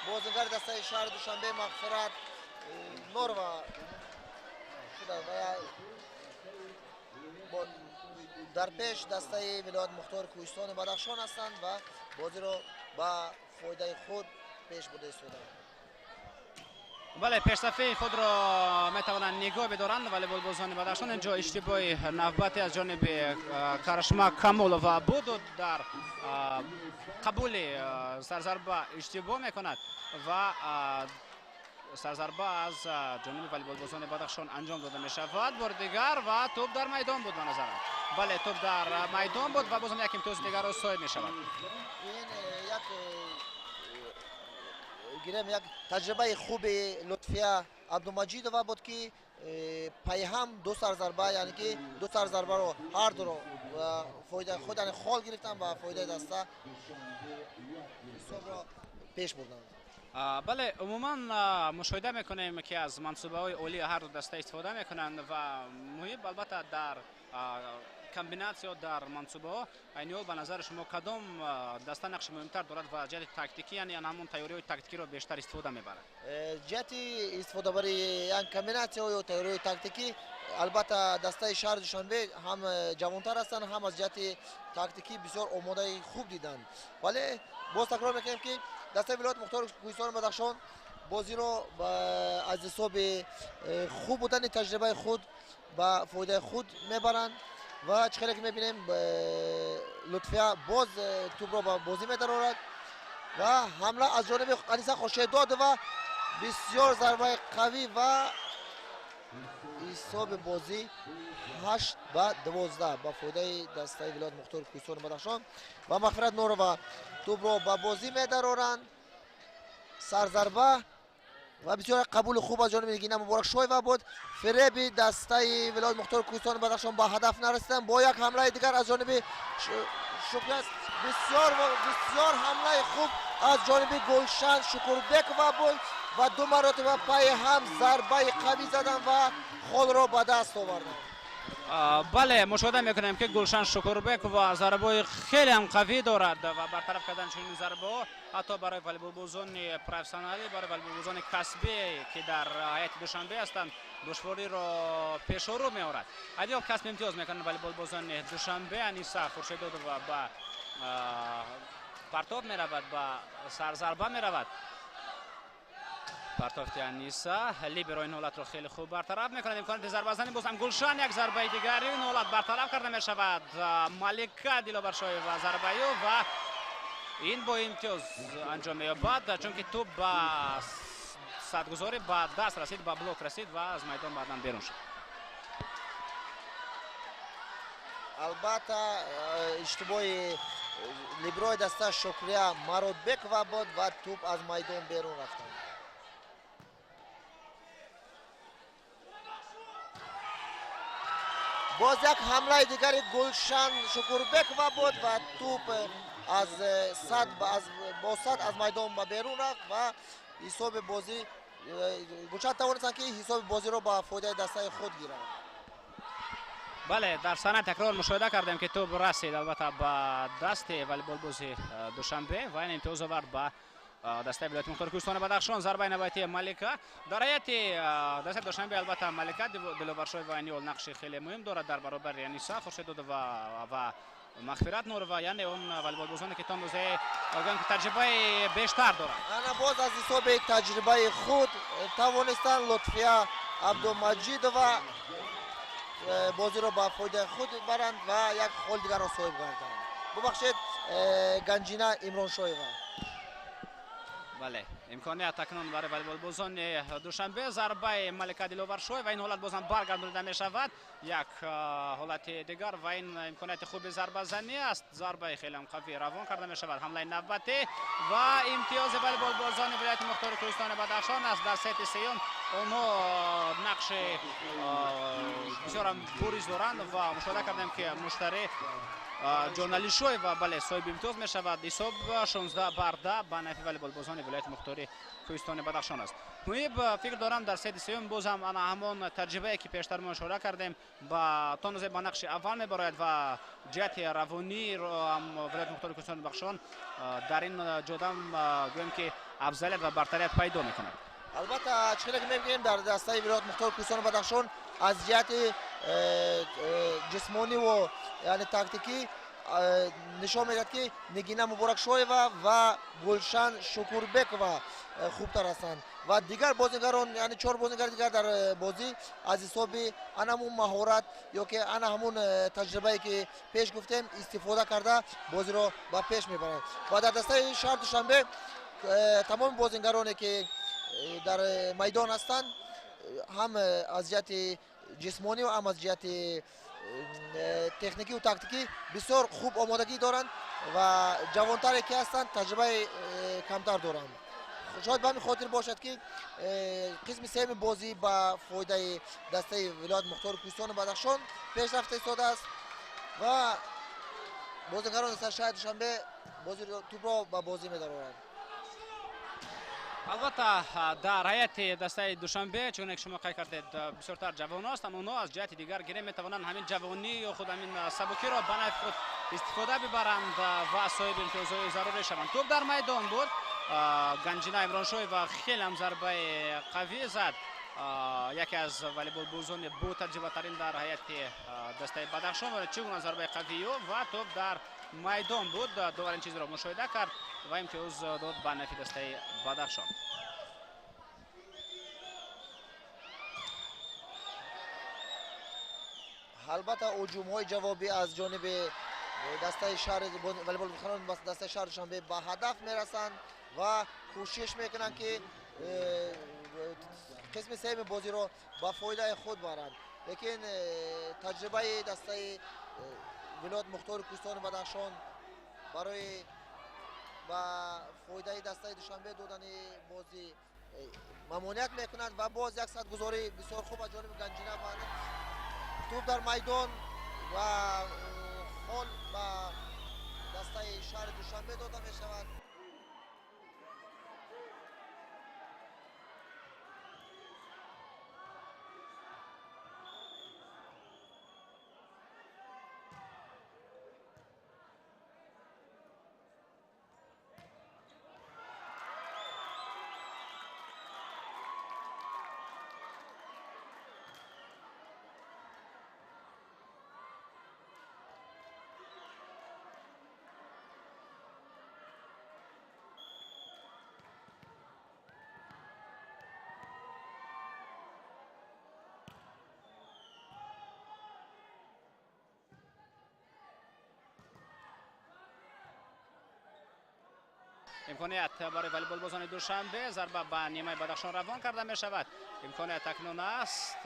Speaker 2: бозингари дастаи шаҳри Душанбе Мағфират Норова шуда ва дар пеш дастаи вилояти мухтори кӯҳистони Бадахшон ҳастанд ва бозиро ба фоидаи худ пеш бурда истодаанд.
Speaker 1: Бале, пешсафии худро метавонанд нигоҳ бидоранд волейболбозони Бадахшон. Инҷо иштибоҳи навбатӣ аз ҷониби Карашма Камолова буд, дар қабули сарзарба иштибоҳ мекунад ва сарзарба аз ҷониби волейболбозони Бадахшон анҷом дода мешавад. Бори дигар ва тӯб дар майдон буд ба назарам. Бале, тӯб дар майдон буд ва бозам як имтиёзи дигарро соҳиб мешавад.
Speaker 2: Ин як гирем як таҷрибаи хуби Лутфия Абдумаҷидова буд, ки пайҳам ду сарзарба, яъне ки ду сарзарбаро ҳар дуро фоидаи худ, яъне хол гирифтанд ба фоидаи даста ҳисобро пеш бурданд.
Speaker 1: Бале, умуман мушоҳида мекунем, ки аз мансубаҳои олии ҳар ду даста истифода мекунанд ва муҳим албатта дар комбинатсиё дар мансубаҳо. Айни ҳол ба назари шумо кадом даста нақши муҳимтар дорад ва ҷиҳати тактикӣ, яъне ҳамон тайёриҳои тактикиро бештар истифода мебарад?
Speaker 2: Ҷиҳати истифодабарии комбинатсияҳо ё тайёриҳои тактикӣ албатта дастаи шаҳри Душанбе ҳам ҷавонтар ҳастанд, ҳам аз ҷиҳати тактикӣ бисёр омодаи хуб диданд. Вале боз такрор мекунем, ки дастаи вилояти мухтори кӯҳистони Бадахшон бозиро аз ҳисоби хуб будани таҷрибаи худ ба фоидаи худ мебаранд ва чӣ хеле ки мебинем, Лутфия боз тӯбро ба бозӣ медарорад ва ҳамла аз ҷониби Аниса Хуршеддодова, бисёр зарбаи қавӣ ва ҳисоби бозӣ 8-12 ба фоидаи дастаи вилояти мухтори кӯҳистони Бадахшон ва Мағфират Норова тӯбро ба бозӣ медароранд. Сарзарба ва бисёр қабули хуб аз ҷониби Нигина Муборакшоева буд. Фиреби дастаи вилояти мухтори кӯҳистони Бадахшон ба ҳадаф нарасиданд. Бо як ҳамлаи дигар аз ҷониби Шукрия, бисёр бисёр ҳамлаи хуб аз ҷониби Гулшан Шукурбекова буд ва ду маротиба пайи ҳам зарбаи қавӣ заданд ва холро ба даст оварданд.
Speaker 1: Бале, мушоҳида мекунем, ки Гулшан Шукурбекова зарбаҳои хеле ҳам қавӣ дорад ва бартараф кардани чунин зарбаҳо ҳатто барои волейболбозони профессионалӣ, барои волейболбозони касбӣ, ки дар ҳайати Душанбе ҳастанд, душвориро пешорӯ меорад. Айни ҳол касби имтиёз мекунанд волейболбозони Душанбе. Аниса Хуршедодова ба партоб меравад, ба сарзарба меравад. Партофти Аниса, либеро ин ҳолатро хеле хуб бартараф мекунад. Имконияти зарбазанӣ, бозам Гулшан, як зарбаи дигари, ин ҳолат бартараф карда мешавад. Малика Диловаршоева зарбаи ӯ ва ин бо имтиёз анҷом меёбад, чунки тӯб ба садгузорӣ ба даст расид, ба блок расид ва аз майдон баъдан берун шуд.
Speaker 2: Албатта, иштибоҳи либерои даста Шукрия Мародбекова буд ва тӯб аз майдон берун рафтанд. Боз як ҳамлаи дигари Гулшан Шукурбекова буд ва тӯб аз сад бо сад аз майдон ба берун рафт ва ҳисоби бозӣ Гулшан тавонистанд, ки ҳисоби бозиро ба фоидаи дастаи худ гиранд.
Speaker 1: Бале, дар саҳнаи такрор мушоҳида кардем, ки тӯб расид албатта ба дасти волейболбози Душанбе ва ин имтиёз овард ба дастаи вилояти мухтори кӯҳистони Бадахшон. Зарбаи навбатии Малика дар ҳайати дастаи Душанбе. Албатта, Малика Диловаршоева айни ҳол нақши хеле муҳим дорад дар баробари Аниса Хуршедодова ва Мағфират Нурова, яъне он волейболбозоне, ки то андозае гӯям, ки таҷрибаи бештар доранд.
Speaker 2: Ана боз аз ҳисоби таҷрибаи худ тавонистанд Лутфия Абдумаҷидова бозиро ба фоидаи худ баранд ва як хол дигарро соҳиб гарданд. Бубахшед, Ганҷина Имроншоева.
Speaker 1: Бале, имконият акнун барои волейболбозони Душанбе. Зарбаи Малика Диловаршоева, ин ҳолат бозам баргардонида мешавад. Як ҳолати дигар ва ин имконияти хуби зарбазанӣ аст. Зарбаи хеле қавӣ равон карда мешавад. Ҳамлаи навбатӣ ва имтиёзи волейболбозони вилояти мухтори кӯҳистони Бадахшон аст. Дар сети сеюм онҳо нақши бисёрам буриз доранд ва мушоҳида кардем, ки муштарӣ Ҷоналишоева бале соҳиби имтиёз мешавад. Ҳисоб 16-10 ба нафи волейболбозони вилояти мухтори Кӯҳистони Бадахшон аст. Муҳиб, фикр дорам, дар сети сеюм боз ҳам ана ҳамон таҷрибае, ки пештар мо ишора кардем, ба то ба нақши аввал мебарояд ва ҷиҳати равониро ҳам вилояти мухтори Кӯҳистони Бадахшон дар ин ҷода гӯем, ки афзалият ва бартарият пайдо мекунад.
Speaker 2: Албатта, чӣ хеле ки мебинем, дар дастаи вилояти мухтори Кӯҳистони Бадахшон аз ҷиҳати ҷисмониву яъне тактикӣ нишон медиҳад, ки Нигина Муборакшоева ва Гулшан Шукурбекова хубтар ҳастанд ва дигар бозигарон, яъне чор бозигари дигар дар бозӣ аз ҳисоби ана ҳамун маҳорат ё ки ана ҳамун таҷрибае, ки пеш гуфтем, истифода карда бозиро ба пеш мебаранд. Ва дар дастаи шаҳри Душанбе тамоми бозингароне, ки дар майдон ҳастанд, ҳам аз ҷиҳати ҷисмонӣ ва ҳам аз ҷиҳати техникию тактикӣ бисёр хуб омодагӣ доранд ва ҷавонтаре ки ҳастанд, таҷрибаи камтар доранд. Шояд ба ҳамин хотир бошад, ки қисми сеюми бозӣ ба фоидаи дастаи вилояти мухтори Кӯҳистони Бадахшон пеш рафта истодааст ва бозигарони дастаи шаҳри Душанбе тӯбро ба бозӣ медароранд.
Speaker 1: Албатта, дар ҳайати дастаи Душанбе, чуне ки шумо қайд кардед, бисёртар ҷавонҳо ҳастанд. Онҳо аз ҷиҳати дигар гирем метавонанд ҳамин ҷавонӣ ё худ ҳамин сабукиро ба нафи худ истифода бибаранд ва соҳиби имтиёзҳои зарурӣ шаванд. Тӯб дар майдон буд. Ганҷина Имроншоева хеле ҳам зарбаи қавӣ зад. Яке аз волейболбозони ботаҷрибатарин дар ҳайати дастаи Бадахшон. Чӣ гуна зарбаи қавӣ ва тӯб дар майдон буд. Довар ин чизро мушоҳида кард ва имтиёз дод ба нафи дастаи Бадахшон.
Speaker 2: Албатта, ҳуҷумҳои ҷавобӣ аз ҷониби дастаи шаҳри волейболбозони дастаи шаҳри Душанбе ба ҳадаф мерасанд ва кӯшиш мекунанд, ки қисми сеюми бозиро ба фоидаи худ баранд, лекин таҷрибаи дастаи вилояти мухтори Кӯҳистони Бадахшон барои ба фоидаи дастаи Душанбе додани бозӣ мамоният мекунад. Ва боз як садгузорӣ бисёр хуб аз ҷониби Ганҷина. Тӯб дар майдон ва хол ба дастаи шаҳри Душанбе дода мешавад.
Speaker 1: Имконият барои волейболбозони Душанбе. Зарба ба нимаи Бадахшон равон карда мешавад. Имконият акнун аст,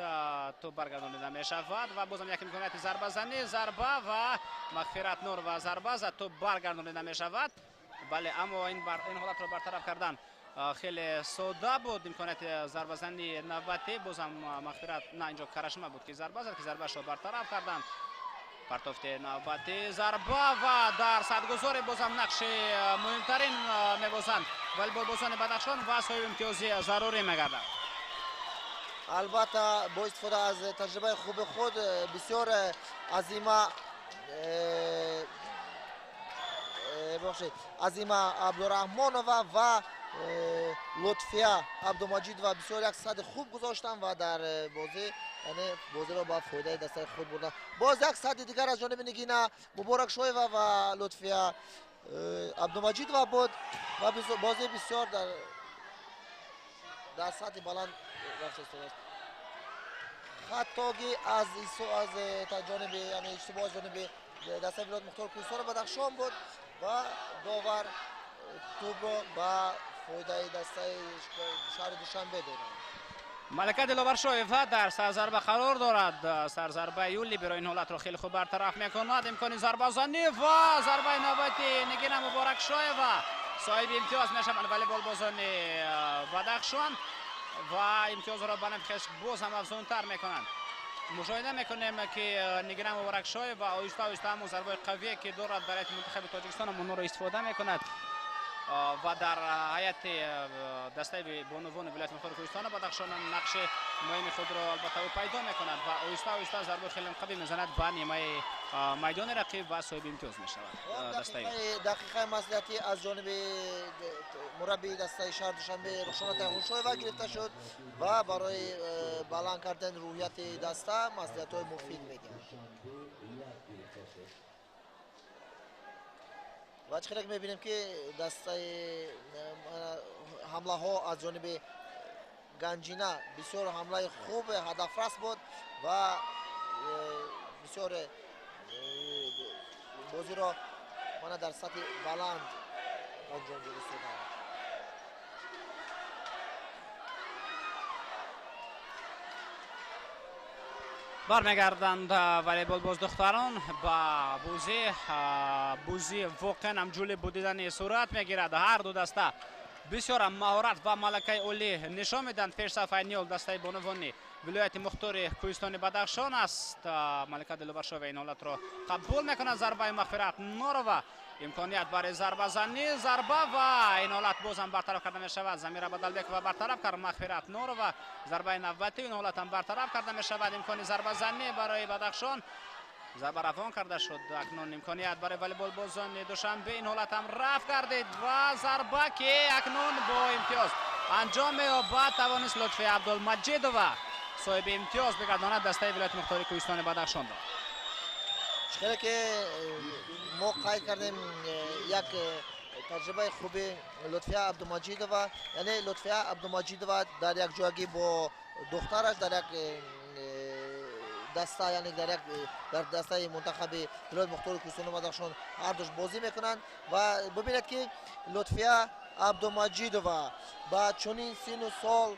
Speaker 1: тӯб баргардонида мешавад ва бозам як имконияти зарбазанӣ. Зарба ва Мағфират Нур ва зарба зад, тӯб баргардонида мешавад. Бале, аммо ин ҳолатро бартараф кардан хеле сода буд. Имконияти зарбазании навбатӣ, бозам Мағфират, на, инҷо Карашма буд, ки зарба зад, ки зарбаашро бартараф карданд. Партофти навбатӣ, зарба ва дар садгузорӣ бозам нақши муҳимтарин мебозанд волейболбозони Бадахшон ва соҳиби имтиёзи зарурӣ мегарданд.
Speaker 2: Албатта, бо истифода аз таҷрибаи хуби худ бисёр Азима, бахшед, Азима Абдураҳмонова ва Лутфия Абдумаҷидова бисёр як сади хуб гузоштанд ва дар бозӣ, яъне бозиро ба фоидаи дастаи худ бурданд. Боз як сади дигар аз ҷониби Нигина Муборакшоева ва Лутфия Абдумаҷидова буд ва бозӣ бисёр дар сатҳи баланд рафта истодааст. Хатогӣ аз ҷониби, яъне иштибоҳ аз ҷониби дастаи вилояти мухтори Кӯҳистони Бадахшон буд ва довар тӯбро ба фоидаи дастаи шаҳри Душанбе доданд.
Speaker 1: Малика Диловаршоева дар сарзарба қарор дорад. Сарзарбаи ӯ либеро ин ҳолатро хеле хуб бартараф мекунад. Имкони зарбазанӣ ва зарбаи навбати Нигина Муборакшоева. Соҳиби имтиёз мешаванд волейболбозони Бадахшон ва имтиёзро ба нафи хеш боз ҳам афзунтар мекунанд. Мушоҳида мекунем, ки Нигина Муборакшоева оҳиста оҳиста ҳамон зарбаи қавие, ки дорад дар ҳайати мунтахаби Тоҷикистон, онҳоро истифода мекунад ва дар ҳайати дастаи бонувони вилояти мухтори Кӯҳистони Бадахшон нақши муҳими худро албатта ӯ пайдо мекунад ва оҳиста оҳиста зарбаи хеле қавӣ мезанад ба нимаи майдони рақиб ва соҳиби имтиёз мешавад.
Speaker 2: Дақиқаи маслиҳатӣ аз ҷониби мураббии дастаи шаҳри Душанбе Рухшона Тайғуншоева гирифта шуд ва барои баланд кардани рӯҳияти даста маслиҳатҳои муфид медиҳад. Ва чӣ хеле мебинем, ки дастаи ҳамлаҳо аз ҷониби Ганҷина бисёр ҳамлаи хуб ҳадафрас буд ва бисёр бозиро мана дар сатҳи баланд анҷом додистоданд.
Speaker 1: Бармегарданд волейболбоз духтарон ба бозӣ. Бозӣ воқеан ҳам ҷолиб будидани сурат мегирад. Ҳар ду даста бисёр маҳорат ва малакаи олӣ нишон медиҳанд. Пешсафаи ниёл дастаи бонувони вилояти мухтори Кӯҳистони Бадахшон аст. Малика Диловаршоева ин ҳолатро қабул мекунад. Зарбаи Мағфират Норова, имконият барои зарбазанӣ, зарба ва ин ҳолат бозам бартараф карда мешавад. Замира Бадалбекова бартараф кард. Мағфират Норова зарбаи навбатӣ, ин ҳолат ҳам бартараф карда мешавад. Имкони зарбазанӣ барои Бадахшон, зарба равон карда шуд. Акнун имконият барои волейболбозони Душанбе, ин ҳолат ҳам рафт гардид ва зарба, ки акнун бо имтиёз анҷом меёбад. Тавонист Лутфия Абдулмаҷидова соҳиби имтиёз бигардонад дастаи вилояти мухтори Кӯҳистони Бадахшонро.
Speaker 2: Хеле ки мо қайд кардем як таҷрибаи хуби Лутфия Абдумаҷидова, яъне Лутфия Абдумаҷидова дар якҷоягӣ бо духтараш дар як даста, яъне дар дастаи мунтахаби вилояти мухтори Кӯҳистони Бадахшон ҳардуш бозӣ мекунанд. Ва бибинед, ки Лутфия Абдумаҷидова ба чунин сину сол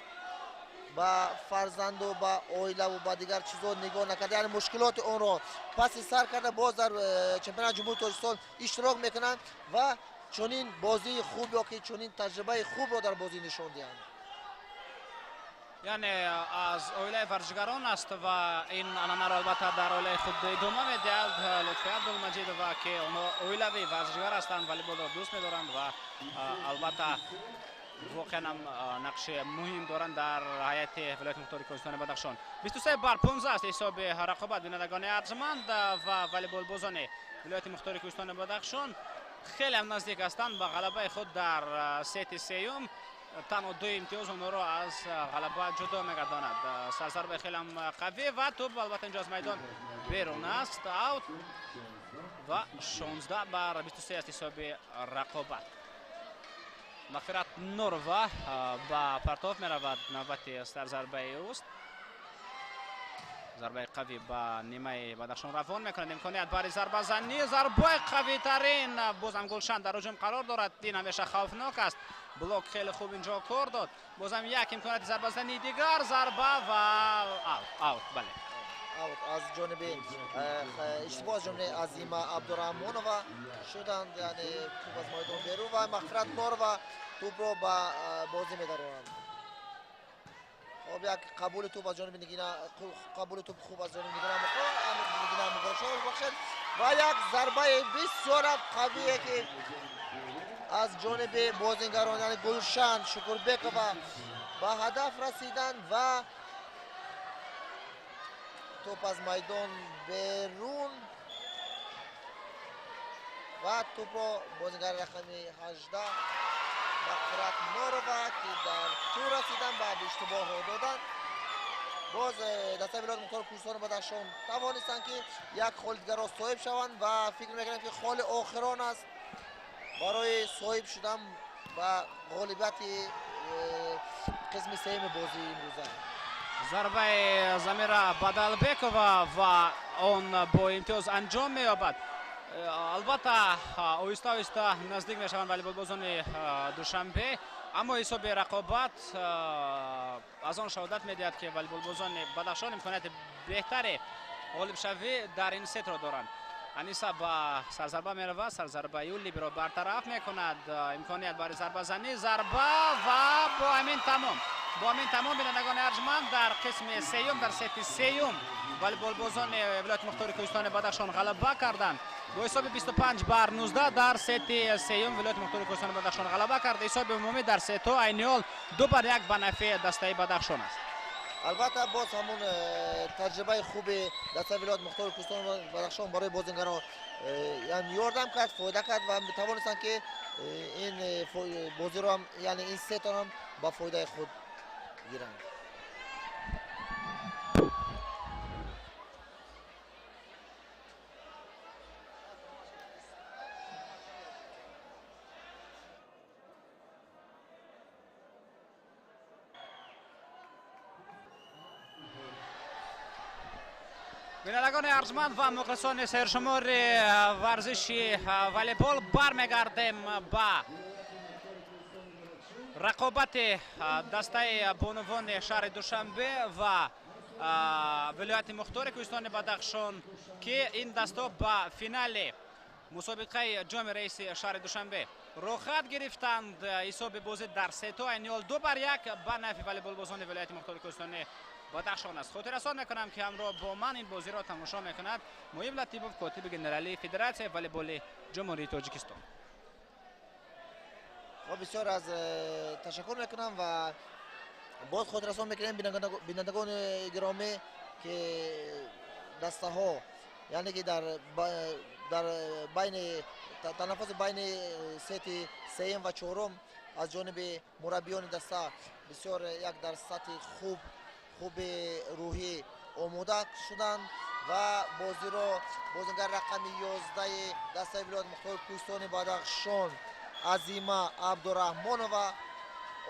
Speaker 2: ба фарзанду ба оилаву ба дигар чизо нигоҳ накарда, яъне мушкилоти онро паси сар карда, боз дар чемпионати Ҷумҳурии Тоҷикистон иштирок мекунанд ва чунин бозии хуб ё ки чунин таҷрибаи хубро дар бозӣ нишон диҳанд.
Speaker 1: Яъне аз оилаи варзишгарон аст ва ин анъанаро албатта дар оилаи худ идома медиҳад Лутфия Абдулмаҷидова, ки онҳо оилавӣ варзишгар ҳастанд, волейболро дӯст медоранд ва албатта воқеан ҳам нақши муҳим доранд дар ҳайати вилояти мухтори Кӯҳистони Бадахшон. 23-15 аст ҳисоби рақобат, бинандагони арҷманд, ва волейболбозони вилояти мухтори Кӯҳистони Бадахшон хеле ҳам наздик ҳастанд ба ғалабаи худ дар сети сеюм. Танҳо ду имтиёз онҳоро аз ғалаба ҷудо мегардонад. Сарзарбаи хеле ҳам қавӣ ва тӯб албатта инҷо аз майдон берун аст, аут, ва 16-23 аст ҳисоби рақобат. Мағфират Нурова ба партоф меравад, навбати сарзарбаи ӯст. Зарбаи қавӣ ба нимаи Бадахшон равон мекунад. Имконият барои зарбазанӣ, зарбаи қавитарин, бозам Гулшан дар ҳуҷум қарор дорад. Ин ҳамеша хавфнок аст. Блок хеле хуб инҷо кор дод. Бозам як имконияти зарбазании дигар, зарба ва аут, аут, бале.
Speaker 2: Аут аз ҷониби иштибоҳ аз ҷониби Азима Абдураҳмонова шуданд, яъне тӯб аз майдон берун ва Мағфират Норова тӯбро ба бозӣ медаронанд. Хоб, як қабули тӯб аз ҷониби Нигина, қабули тӯб хуб аз ҷониби Нигина Муборакшоева бахшед ва як зарбаи бисёр қавие, ки аз ҷониби бозингарон, яъне Гулшан Шукурбекова ба ҳадаф расиданд ва тӯп аз майдон берун ва тӯпро бозингари рақами 18 Мағфират Норова, ки дар тӯ расидан ба иштибоҳро доданд. Боз дастаи вилояти мухтори Кӯҳистони Бадахшон тавонистанд, ки як холи дигарро соҳиб шаванд ва фикр мекунам, ки холи охирон аст барои соҳиб шудан ба ғолибияти қисми сеюми бозии имрӯза.
Speaker 1: Зарбаи Замира Бадалбекова ва он бо имтиёз анҷом меёбад. Албатта оҳиста оҳиста наздик мешаванд волейболбозони Душанбе, аммо ҳисоби рақобат аз он шаҳодат медиҳад, ки волейболбозони Бадахшон имконияти беҳтаре ғолибшавӣ дар ин сетро доранд. Аниса ба сарзарба меравад, сарзарбаи ӯ либро бартараф мекунад. Имконият барои зарбазанӣ, зарба ва бо ҳамин тамом. Бо ҳамин тамом, бинандагони арҷманд, дар қисми сеюм, дар сети сеюм волейболбозони вилояти мухтори Кӯҳистони Бадахшон ғалаба карданд. Бо ҳисоби 25-19 дар сети сеюм вилояти мухтори Кӯҳистони Бадахшон ғалаба кард. Ҳисоби умумӣ дар сетҳо айни ҳол 2-1 ба нафъи дастаи Бадахшон аст.
Speaker 2: Албатта, боз ҳамон таҷрибаи хуби дастаи вилояти мухтори Кӯҳистони Бадахшон барои бозингарон ёрдам кард, фоида кард ва тавонистанд, ки ин бозиро, яъне ин сетро ҳам ба фоидаи худ гиранд.
Speaker 1: Бинандагони арҷманд ва мухлисони сершумори варзиши волейбол, бармегардем ба рақобати дастаи бонувони шаҳри Душанбе ва вилояти мухтори Кӯҳистони Бадахшон, ки ин дастҳо ба финали мусобиқаи ҷоми раиси шаҳри Душанбе роҳхат гирифтанд. Ҳисоби бозӣ дар сетҳо айни ҳол 2-1 ба нафъи волейболбозони вилояти мухтори Кӯҳистони Бадахшон аст. Хотиррасон мекунам, ки ҳамроҳ бо ман ин бозиро тамошо мекунад Муҳиб Латипов, котиби генералии Федератсияи волейболи Ҷумҳурии Тоҷикистон.
Speaker 2: Мо бисёр аз ташаккур мекунам ва боз хотиррасон мекунем, бинандагони гиромӣ, ки дастаҳо, яъне ки дар байни танаффуси байни сети сеюм ва чорум аз ҷониби мураббиёни даста бисёр як дар сатҳи хуби рӯҳӣ омода шуданд ва бозиро бозингар рақами 11-и дастаи вилояти мухтори Кӯҳистони Бадахшон Азима Абдураҳмонова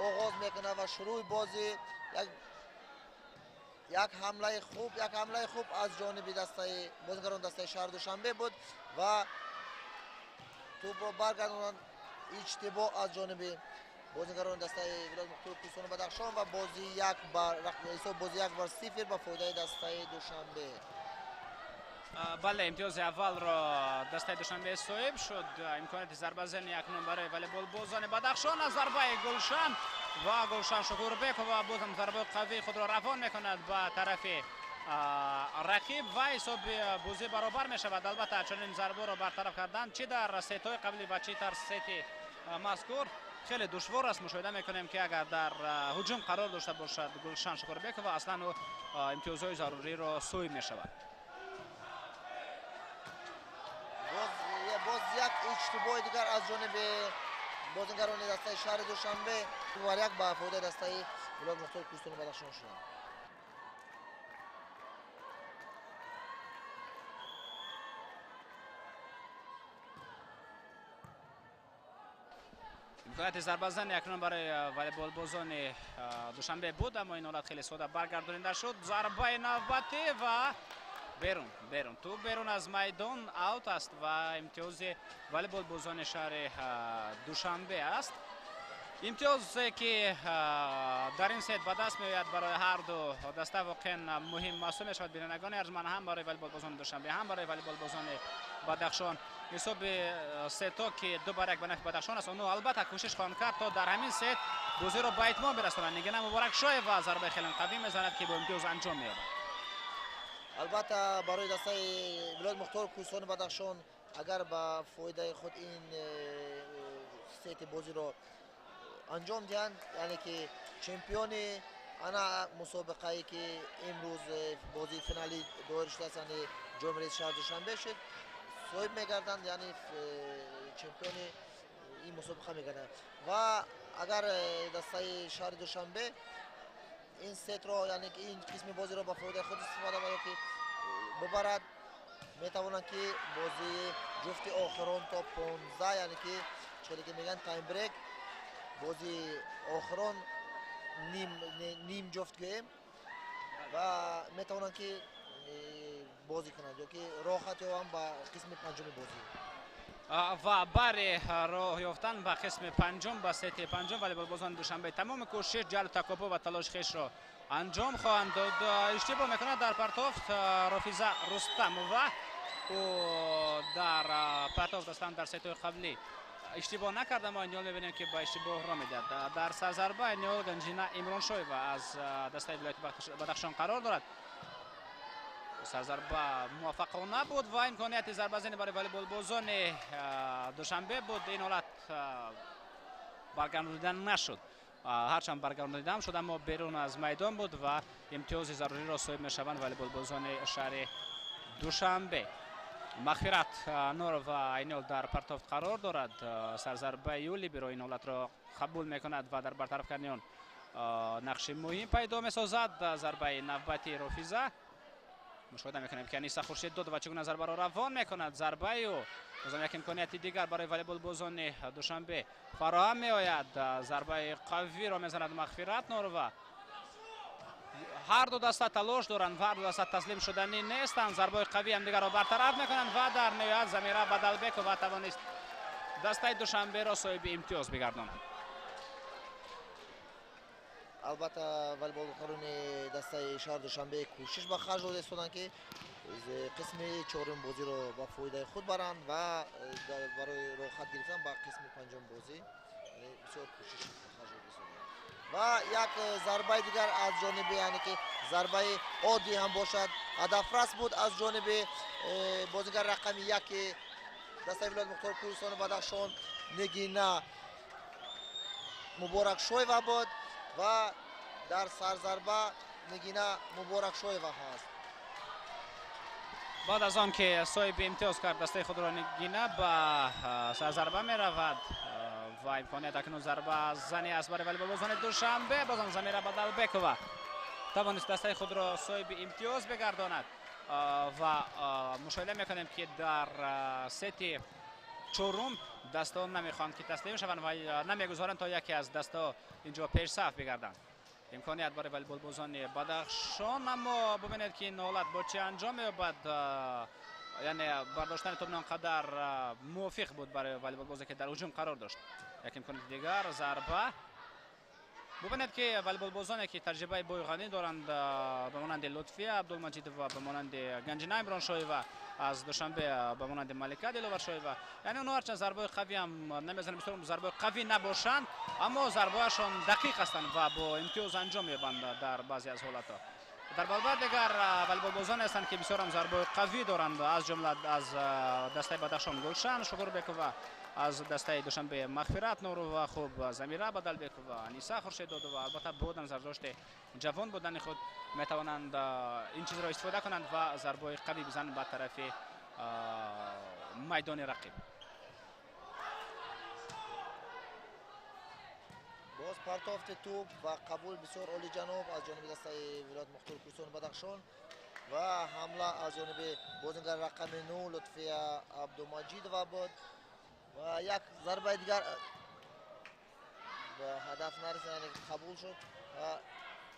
Speaker 2: оғоз мекунад ва шурӯъи бозӣ як ҳамлаи хуб аз ҷониби дастаи бозингарони дастаи шаҳри Душанбе буд ва тӯбро баргардонанд. Иштибоҳ аз ҷониби бозингарони дастаи вилояти мухтори Кӯҳистони Бадахшон ва бозӣ як бар ҳисоб бозӣ 1-0 ба фоидаи дастаи Душанбе.
Speaker 1: Бале, имтиёзи аввалро дастаи Душанбе соҳиб шуд. Имконияти зарбазани акнун барои волейболбозони Бадахшон аз зарбаи Гулшан, ва Гулшан Шукурбекова бозам зарбаи қавии худро равон мекунад ба тарафи рақиб ва ҳисоби бозӣ баробар мешавад. Албатта, чунин зарбаро бартараф кардан чӣ дар сетҳои қаблӣ ва чӣ дар сети мазкур хеле душвор аст. Мушоҳида мекунем, ки агар дар ҳуҷум қарор дошта бошад Гулшан Шукурбекова, аслан ӯ имтиёзҳои заруриро соҳиб мешавад.
Speaker 2: Боз як иштибоҳи дигар аз ҷониби бозингарони дастаи шаҳри Душанбе, 2-1 ба фоидаи дастаи вилояти мухтори Кӯҳистони Бадахшон шуданд.
Speaker 1: Имконияти зарбазани акнун барои волейболбозони Душанбе буд, аммо ин ҳолат хеле сода баргардонида шуд. Зарбаи навбатӣ ва берун, берун, тӯб берун аз майдон, аут аст ва имтиёзи волейболбозони шаҳри Душанбе аст. Имтиёзе, ки дар ин сет ба даст меояд, барои ҳарду даста воқеан муҳим маҳсуб мешавад, бинандагони арҷманд, ҳам барои волейболбозони Душанбе, ҳам барои волейболбозони Бадахшон. Ҳисоби сето, ки 2-1 ба нафъи Бадахшон аст, онҳо албатта кӯшиш хоҳанд кард, то дар ҳамин сет бозиро ба итмом бирасонанд. Нигина Муборакшоева зарбаи хеле қавӣ мезанад, ки бо имтиёз анҷом меёбад.
Speaker 2: Албатта, барои дастаи вилояти мухтори Кӯҳистони Бадахшон, агар ба фоидаи худ ин сети бозиро анҷом диҳанд, яъне ки чемпиони ана мусобиқае, ки имрӯз бозии финалӣ доир шудааст, яъне ҷоми раиси шаҳри Душанбе шуд, соҳиб мегарданд, яъне чемпиони ин мусобиқа мегарданд. Ва агар дастаи шаҳри Душанбе ин сетро, яъне ки ин қисми бозиро ба фоидаи худ истифода барад, ки бибарад, метавонанд, ки бозии ҷуфти охирон то 15, яъне ки чизе ки мегӯянд тайм-брейк, бозии охирон, ним ҷуфт гӯем, ва метавонанд, ки бозӣ кунанд ё ки роҳхат ёбанд ба қисми панҷуми бозӣ.
Speaker 1: Ва бари роҳ ёфтан ба қисми панҷум, ба сети панҷум, волейболбозони Душанбе тамоми кӯшиш, ҷалб, такопӯ ва талоши хешро анҷом хоҳанд дод. Иштибоҳ мекунад дар партофт Рофиза Рустамова. Ӯ дар партофт аслан дар сетҳои қаблӣ Иштибоҳ накард, аммо айни ҳол мебинем, ки ба иштибоҳ роҳ медиҳад. Дар сарзарба айни ҳол Ганҷина Имроншоева аз дастаи вилояти Бадахшон қарор дорад. Сарзарба муваффақона буд ва имконияти зарбазанӣ барои волейболбозони Душанбе буд. Ин ҳолат баргардонида нашуд. Ҳарчанд баргардонида ҳам шуд, аммо берун аз майдон буд ва имтиёзи заруриро соҳиб мешаванд волейболбозони шаҳри Душанбе. Мағфират Нурова айни ҳол дар партофт қарор дорад. Сарзарбаи ӯ либеро ин ҳолатро қабул мекунад ва дар бартараф кардани он нақши муҳим пайдо месозад. Зарбаи навбати Рофиза. Мушоҳида мекунем, ки Аниса Хуршеддодова чӣ гуна зарбаро равон мекунад. Зарбаи ӯ бозам як имконияти дигар барои волейболбозони Душанбе фароҳам меояд. Зарбаи қавиро мезанад Мағфират Нурова. Ҳар ду даста талош доранд ва ҳар ду даста таслим шуданӣ нестанд. Зарбаи қавӣ ҳамдигарро бартараф мекунанд ва дар ниҳоят Замира Бадалбекова тавонист дастаи Душанберо соҳиби имтиёз бигардонад.
Speaker 2: Албатта, волейболкорони дастаи шаҳри Душанбе кӯшиш ба харҷ дода истоданд, ки қисми чорум бозиро ба фоидаи худ баранд ва барои роҳхат гирифтан ба қисми панҷум бозӣ бисёр кӯшиш ба харҷ дода истоданд. Ва як зарбаи дигар аз ҷониби, яъне ки зарбаи оддӣ ҳам бошад, ҳадафрас буд аз ҷониби бозигари рақами яки дастаи вилояти мухтори Кӯҳистони Бадахшон Нигина Муборакшоева буд ва дар сарзарба Нигина Муборакшоева ҳаст.
Speaker 1: Баъд аз он ки соҳиби имтиёз кард дастаи худро, Нигина ба сарзарба меравад ва имконият акнун зарба зани аст барои волейболбозони Душанбе. Бозам Замира Бадалбекова тавонист дастаи худро соҳиби имтиёз бигардонад ва мушоҳида мекунем, ки дар сети чорум дастаҳо намехоҳанд, ки таслим шаванд ва намегузоранд, то яке аз дастаҳо инҷо пешсаф бигарданд. Имконият барои волейболбозони Бадахшон, аммо бубинед, ки ин ҳолат бо чӣ анҷом меёбад. Яъне бардоштани тӯб он қадар мувофиқ буд барои волейболбозе, ки дар ҳуҷум қарор дошт. Як имконияти дигар, зарба. Бубинед, ки волейболбозоне, ки таҷрибаи бою ғанӣ доранд, ба монанди Лутфия Абдулмаҷидова, ба монанди Ганҷина Имроншоева аз Душанбе, ба монанди Малика Диловаршоева, яъне онҳо ҳарчанд зарбаҳои қавӣ ҳам намезананд, бисёр зарбаҳои қавӣ набошанд, аммо зарбаҳояшон дақиқ ҳастанд ва бо имтиёз анҷом меёбанд дар баъзе аз ҳолатҳо. Дар баробар дигар волейболбозоне ҳастанд, ки бисёр ҳам зарбаҳои қавӣ доранд, аз ҷумла аз дастаи Бадахшон Гулшан Шукурбекова, аз дастаи Душанбе Мағфират Нурова, хуб Замира Бадалбекова, Аниса Хуршеддодова. Албатта, бо назардошти ҷавон будани худ метавонанд ин чизро истифода кунанд ва зарбаҳои қавӣ бизананд ба тарафи майдони рақиб.
Speaker 2: Боз партофти тӯб ва қабул бисёр олиҷаноб аз ҷониби дастаи вилояти мухтори Кӯҳистони Бадахшон ва ҳамла аз ҷониби бозингари рақами 9 Лутфия Абдумаҷидова буд ва як зарбаи дигар ба ҳадаф нарасид, яъне қабул шуд.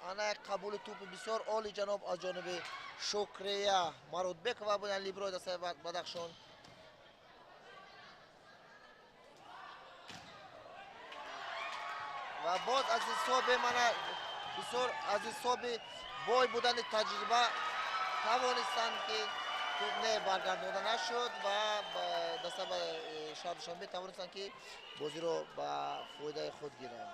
Speaker 2: Ана як қабули тӯпи бисёр олиҷаноб аз ҷониби Шукрия Марудбекова буд, яъне либрои дастаи Бадахшон. Ва боз аз ҳисоби мана бисёр аз ҳисоби бой будани таҷриба тавонистанд, ки тӯб не баргардонида нашуд ва даста ба шаҳри Душанбе тавонистанд, ки бозиро ба фоидаи худ гиранд.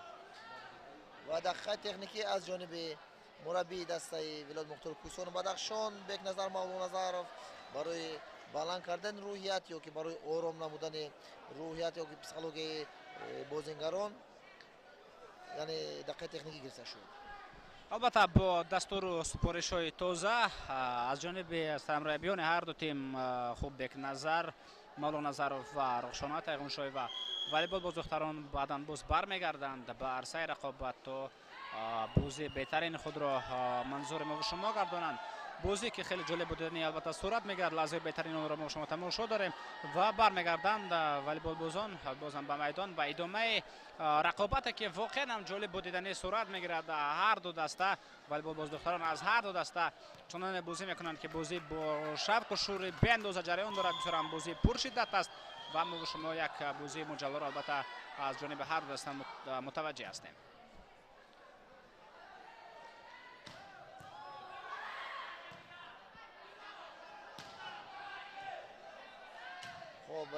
Speaker 2: Ва дақиқаи техникӣ аз ҷониби мураббии дастаи вилояти мухтори Кӯҳистони Бадахшон Бекназар Мавлоназаров барои баланд кардани рӯҳият ё ки барои ором намудани рӯҳият ё ки психологияи бозингарон, яъне дақиқаи техникӣ гирифта шуд.
Speaker 1: Албатта, бо дастуру супоришҳои тоза аз ҷониби сармураббиёни ҳар ду тим, хуб Бекназар Мавлоназаров ва Рухшона Тайғуншоева, волейболбоз духтарон баъдан боз бармегарданд ба арсаи рақобат, то бозии беҳтарини худро манзури мо шумо гардонанд. Бозӣ, ки хеле ҷолиб будани, албатта, сурат мегирад. Лаҳзаи беҳтарини онро мо шумо тамошо дорем ва бармегарданд волейболбозон бозам ба майдон ба идомаи рақобате, ки воқеан ҳам ҷолиб будидани сурат мегирад. Ҳар ду даста, волейболбоз духтарон аз ҳар ду даста чуноне бозӣ мекунанд, ки бозӣ бо шавқу шӯри беандоза ҷараён дорад. Бисёр ҳам бозии пуршиддат аст ва мо шумо як бозии муҷаллоро, албатта, аз ҷониби ҳар ду даста мутаваҷҷеҳ ҳастем.
Speaker 2: Хоб,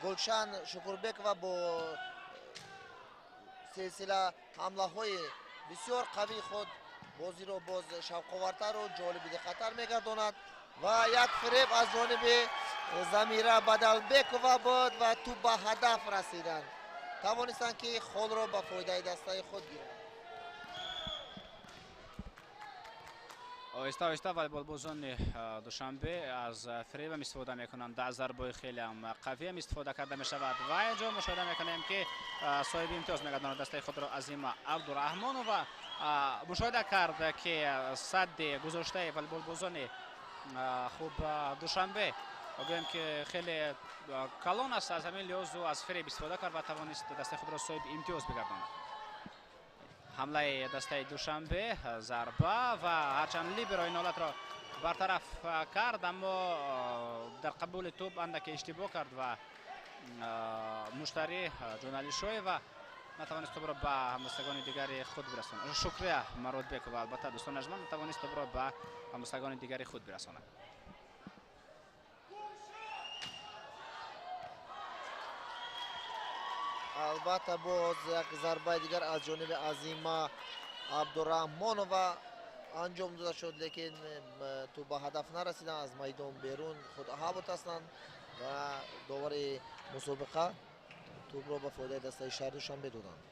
Speaker 2: Гулшан Шукурбекова бо силсила ҳамлаҳои бисёр қавии худ бозиро боз шавқовартару ҷолиби диққаттар мегардонад ва як фиреб аз ҷониби Замира Бадалбекова буд ва тӯб ба ҳадаф расиданд. Тавонистанд ки холро ба фоидаи дастаи худ гиранд.
Speaker 1: Оҳиста оҳиста волейболбозони Душанбе аз фиребам истифода мекунанд. Аз зарбаи хеле ҳам қавиам истифода карда мешавад ва инҷо мушоҳида мекунем ки соҳиби имтиёз мегардонад дастаи худро Азима Абдураҳмонова. Мушоҳида кард ки садди гузоштаи волейболбозони хуб Душанбе гӯем ки хеле калон аст, аз ҳамин лиҳоз ӯ аз фиреб истифода кард ва тавонист дастаи худро соҳиби имтиёз бигардонад. Ҳамлаи дастаи Душанбе, зарба ва ҳарчанд либеро ин ҳолатро бартараф кард, аммо дар қабули тӯб андаке иштибоҳ кард ва муштарӣ Ҷоналишоева натавонист тӯбро ба ҳамдастагони дигари худ бирасонад. Шукрия Мародбекова, албатта дӯстон арҷманд, натавонист тӯбро ба ҳамдастагони дигари худ бирасонад.
Speaker 2: Албатта боз як зарбаи дигар аз ҷониби Азима Абдураҳмонова анҷом дода шуд, лекин тӯб ба ҳадаф нарасиданд, аз майдон берун худ ҳабут ҳастанд ва довари мусобиқа тӯбро ба фоидаи дастаи шаҳри Душанбе доданд.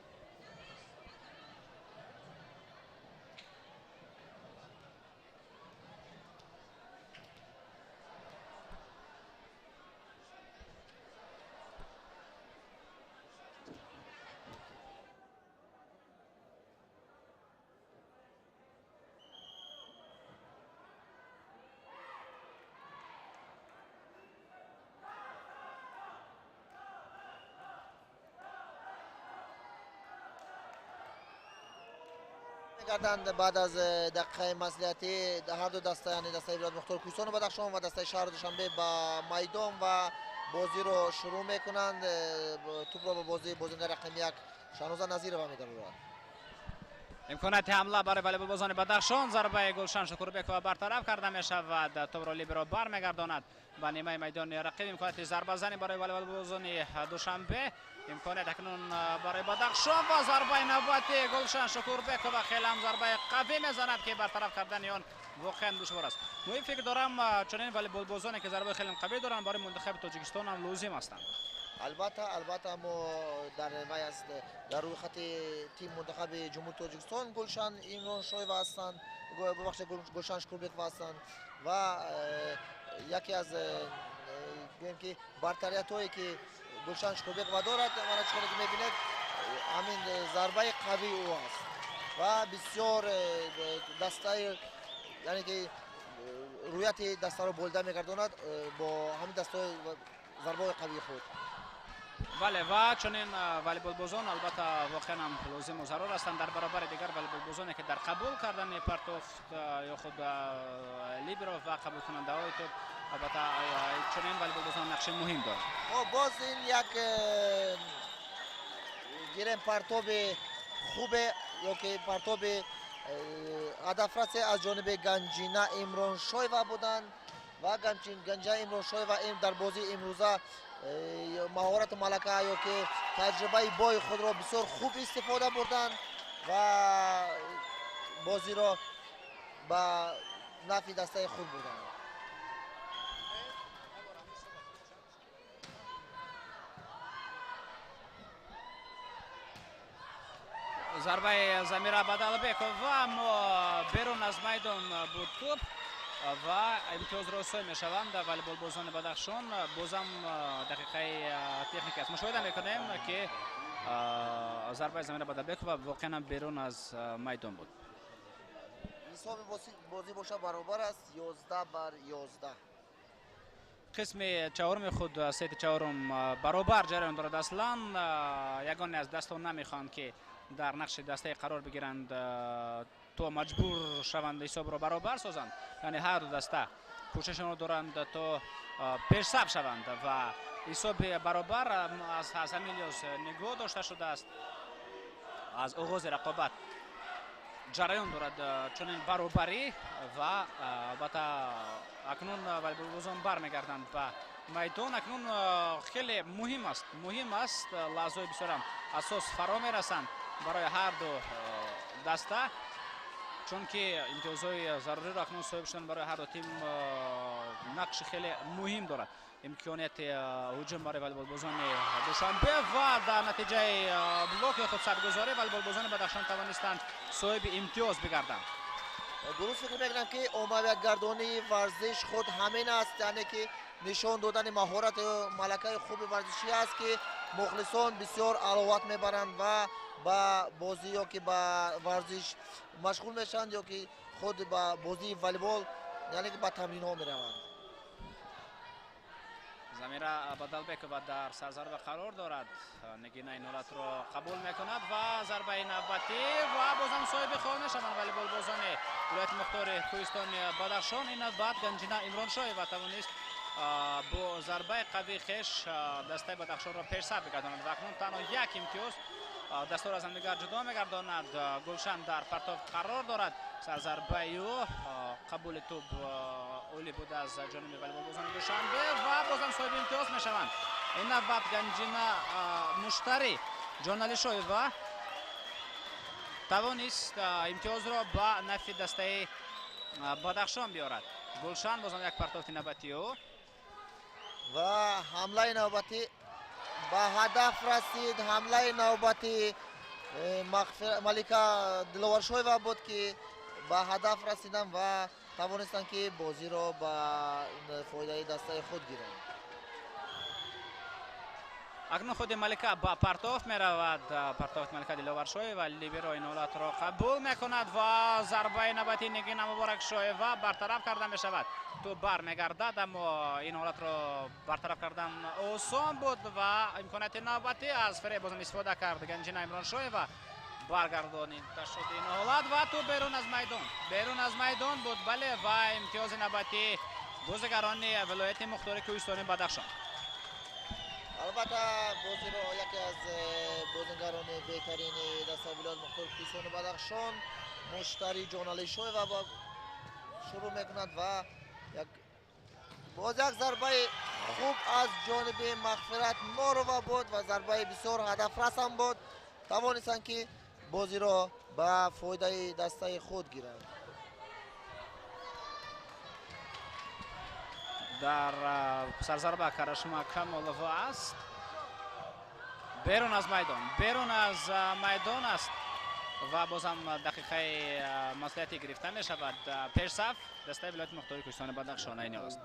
Speaker 2: Гарданд баъд аз дақиқаи маслиҳатӣ ҳарду даста, яъне дастаи вилояти мухтори Кӯҳистону Бадахшон ва дастаи шаҳри Душанбе ба майдон ва бозиро шурӯъ мекунанд. Тӯбро ба бозии бозингари рақами 1 Шаҳноза Назирова медарорад.
Speaker 1: Имконияти ҳамла барои волейболбозони Бадахшон, зарбаи Гулшан Шукурбекова бартараф карда мешавад, тӯбро либеро бармегардонад ба нимаи майдони рақиб. Имконияти зарбазанӣ барои волейболбозони Душанбе, имконият акнун барои Бадахшон ва зарбаи навбати Гулшан Шукурбекова хеле ҳам зарбаи қавӣ мезанад ки бартараф кардани он воқеан душвор аст. Муҳим фикр дорам чунин волейболбозоне ки зарбаи хеле қавӣ доранд барои мунтахаби Тоҷикистон ҳам лозим ҳастанд.
Speaker 2: Албатта мо дар вай аст дар рӯйхати тим мунтахаби Ҷумҳурии Тоҷикистон Гулшан Имроншоева ҳастанд, бубахшед, Гулшан Шукурбекова ҳастанд ва яке аз гӯем ки бартариятҳое ки Гулшан Шукурбекова дорад, мана чӣ ки мебинед, ҳамин зарбаи қавии ӯ аст ва бисёр дастаи, яъне ки рӯяти дастаро болида мегардонад бо ҳамин дастаи зарбаҳои қавии худ.
Speaker 1: Бале, ва чунин волейболбозон албатта воқеан ҳам лозиму зарур ҳастанд дар баробари дигар волейболбозоне ки дар қабул кардани партофт ё худ либеро ва қабулкунандаҳои тӯб албатта чунин волейболбозон нақши муҳим доранд.
Speaker 2: Боз ин як гирем партоби хубе ё ки партоби ҳадафрасе аз ҷониби Ганҷина Имроншоева буданд ва Ганҷина Имроншоева дар бозии имрӯза маҳорату малака ё ки таҷрибаи бои худро бисёр хуб истифода бурданд ва бозиро ба нафъи дастаи худ бурданд.
Speaker 1: Зарбаи Замира Бадалбекова, аммо берун аз майдон буд тӯб ва имтиёзро соҳиб мешаванд волейболбозони Бадахшон. Бозам дақиқаи техника аст. Мушоҳида мекунем ки зарбаи Замира Бадалбекова воқеан берун аз майдон буд.
Speaker 2: Ҳисоби бозӣ боша баробар аст 11-11.
Speaker 1: Қисми чаҳоруми худ сети чаҳорум баробар ҷараён дорад. Аслан ягоне аз дастон намехоҳанд ки дар нақши дастае қарор бигиранд то маҷбур шаванд ҳисобро баробар созанд. Яъне ҳар ду даста кӯшишонро доранд то пешсаф шаванд ва ҳисоби баробар аз ҳамин лиҳоз нигоҳ дошта шудааст. Аз оғози рақобат Ҷараён дорад чунин баробарӣ ва албатта акнун волейболбозон бармегарданд ба майдон. Акнун хеле муҳим аст, муҳим аст, лаҳзаҳои бисёрам асос фаро мерасанд барои ҳар ду даста, чунки имтиёзҳои заруриро акнун соҳиб шудан барои ҳар ду тим нақши хеле муҳим дорад. Имконияти ҳуҷум барои волейболбозони Душанбе ва дар натиҷаи блок ё худ саргузорӣ волейболбозони Бадахшон тавонистанд соҳиби имтиёз бигарданд.
Speaker 2: Дуруст фикр мекунам, ки оммавиятгардонии варзиш худ ҳамин аст, яъне ки нишон додани маҳорату малакаи хуби варзишӣ аст, ки мухлисон бисёр аловат мебаранд ва ба бозӣ ё ки ба варзиш машғул мешаванд, ё ки худ ба бозии волейбол, яъне ки ба тамринҳо мераванд.
Speaker 1: Замира Бадалбекова дар сарзарба қарор дорад. Нигина ин ҳолатро қабул мекунад ва зарбаи навбатӣ ва бозам соҳиби хол мешаванд волейболбозони вилояти мухтори кӯҳистони Бадахшон. Ин навбат Ганҷина Имроншоева тавонист бо зарбаи қавии хеш дастаи Бадахшонро пешсаф бигардонад ва акнун танҳо як имтиёз дастаро аз ҳамдигар ҷудо мегардонад. Гулшан дар партов қарор дорад. Сарзарбаи ӯ қабули тӯб олӣ буд аз ҷониби волейболбозони Душанбе ва бозам соҳиби имтиёз мешаванд. Ин навбат Ганҷина Муштарӣ Ҷоналишоева тавонист имтиёзро ба нафи дастаи Бадахшон биёрад. Гулшан бозам як партофти навбати ӯ
Speaker 2: ва ҳамлаи навбатӣ ба ҳадаф расид. Ҳамлаи навбати Малика Диловаршоева буд, ки ба ҳадаф расиданд ва тавонистанд, ки бозиро ба фоидаи дастаи худ гиранд.
Speaker 1: Акнун худи Малика ба партоф меравад. Партофт Малика Диловаршоева, либеро ин ҳолатро қабул мекунад ва зарбаи навбати Нигина Муборакшоева бартараф карда мешавад. Тӯб бармегардад, аммо ин ҳолатро бартараф кардан осон буд ва имконияти навбатӣ аз фиреб бозам истифода кард Ганҷина Имроншоева. Баргардонида шуд ин ҳолат ва тӯб берун аз майдон, берун аз майдон буд, бале, ва имтиёзи навбатии бозигарони вилояти мухтори кӯҳистони Бадахшон.
Speaker 2: Албатта бозиро яке аз бозингарони беҳтарини дастаи вилояти мухтори кӯҳистони Бадахшон Муштарӣ Ҷоналишоева шурӯъ мекунад ва боз як зарбаи хуб аз ҷониби Мағфират Норова буд ва зарбаи бисёр ҳадафрасам буд. Тавонистанд, ки бозиро ба фоидаи дастаи худ гиранд.
Speaker 1: Дар сарзарба Карашма Камолова аст. Берун аз майдон, берун аз майдон аст ва бозам дақиқаи маслиҳатӣ гирифта мешавад. Пешсаф дастаи вилояти мухтори кӯҳистони Бадахшон айни аст.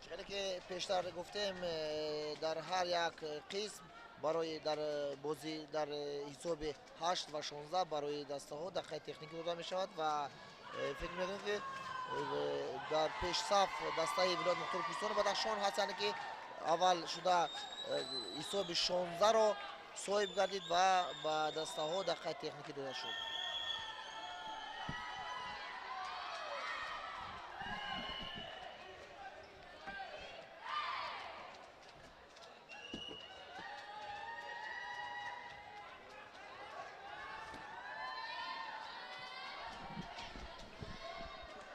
Speaker 2: Чиқаде ки пештар гуфтем, дар ҳар як қисм барои дар бозӣ дар ҳисоби 8 ва 16 барои дастаҳо дақиқаи техникӣ дода мешавад ва фикр мекунем, ки дар пешсаф дастаи вилояти мухтори кӯҳистони Бадахшон ҳаст, яъне ки аввал шуда ҳисоби 16-ро соҳиб гардид ва ба дастаҳо дақиқаи техникӣ дода шуд.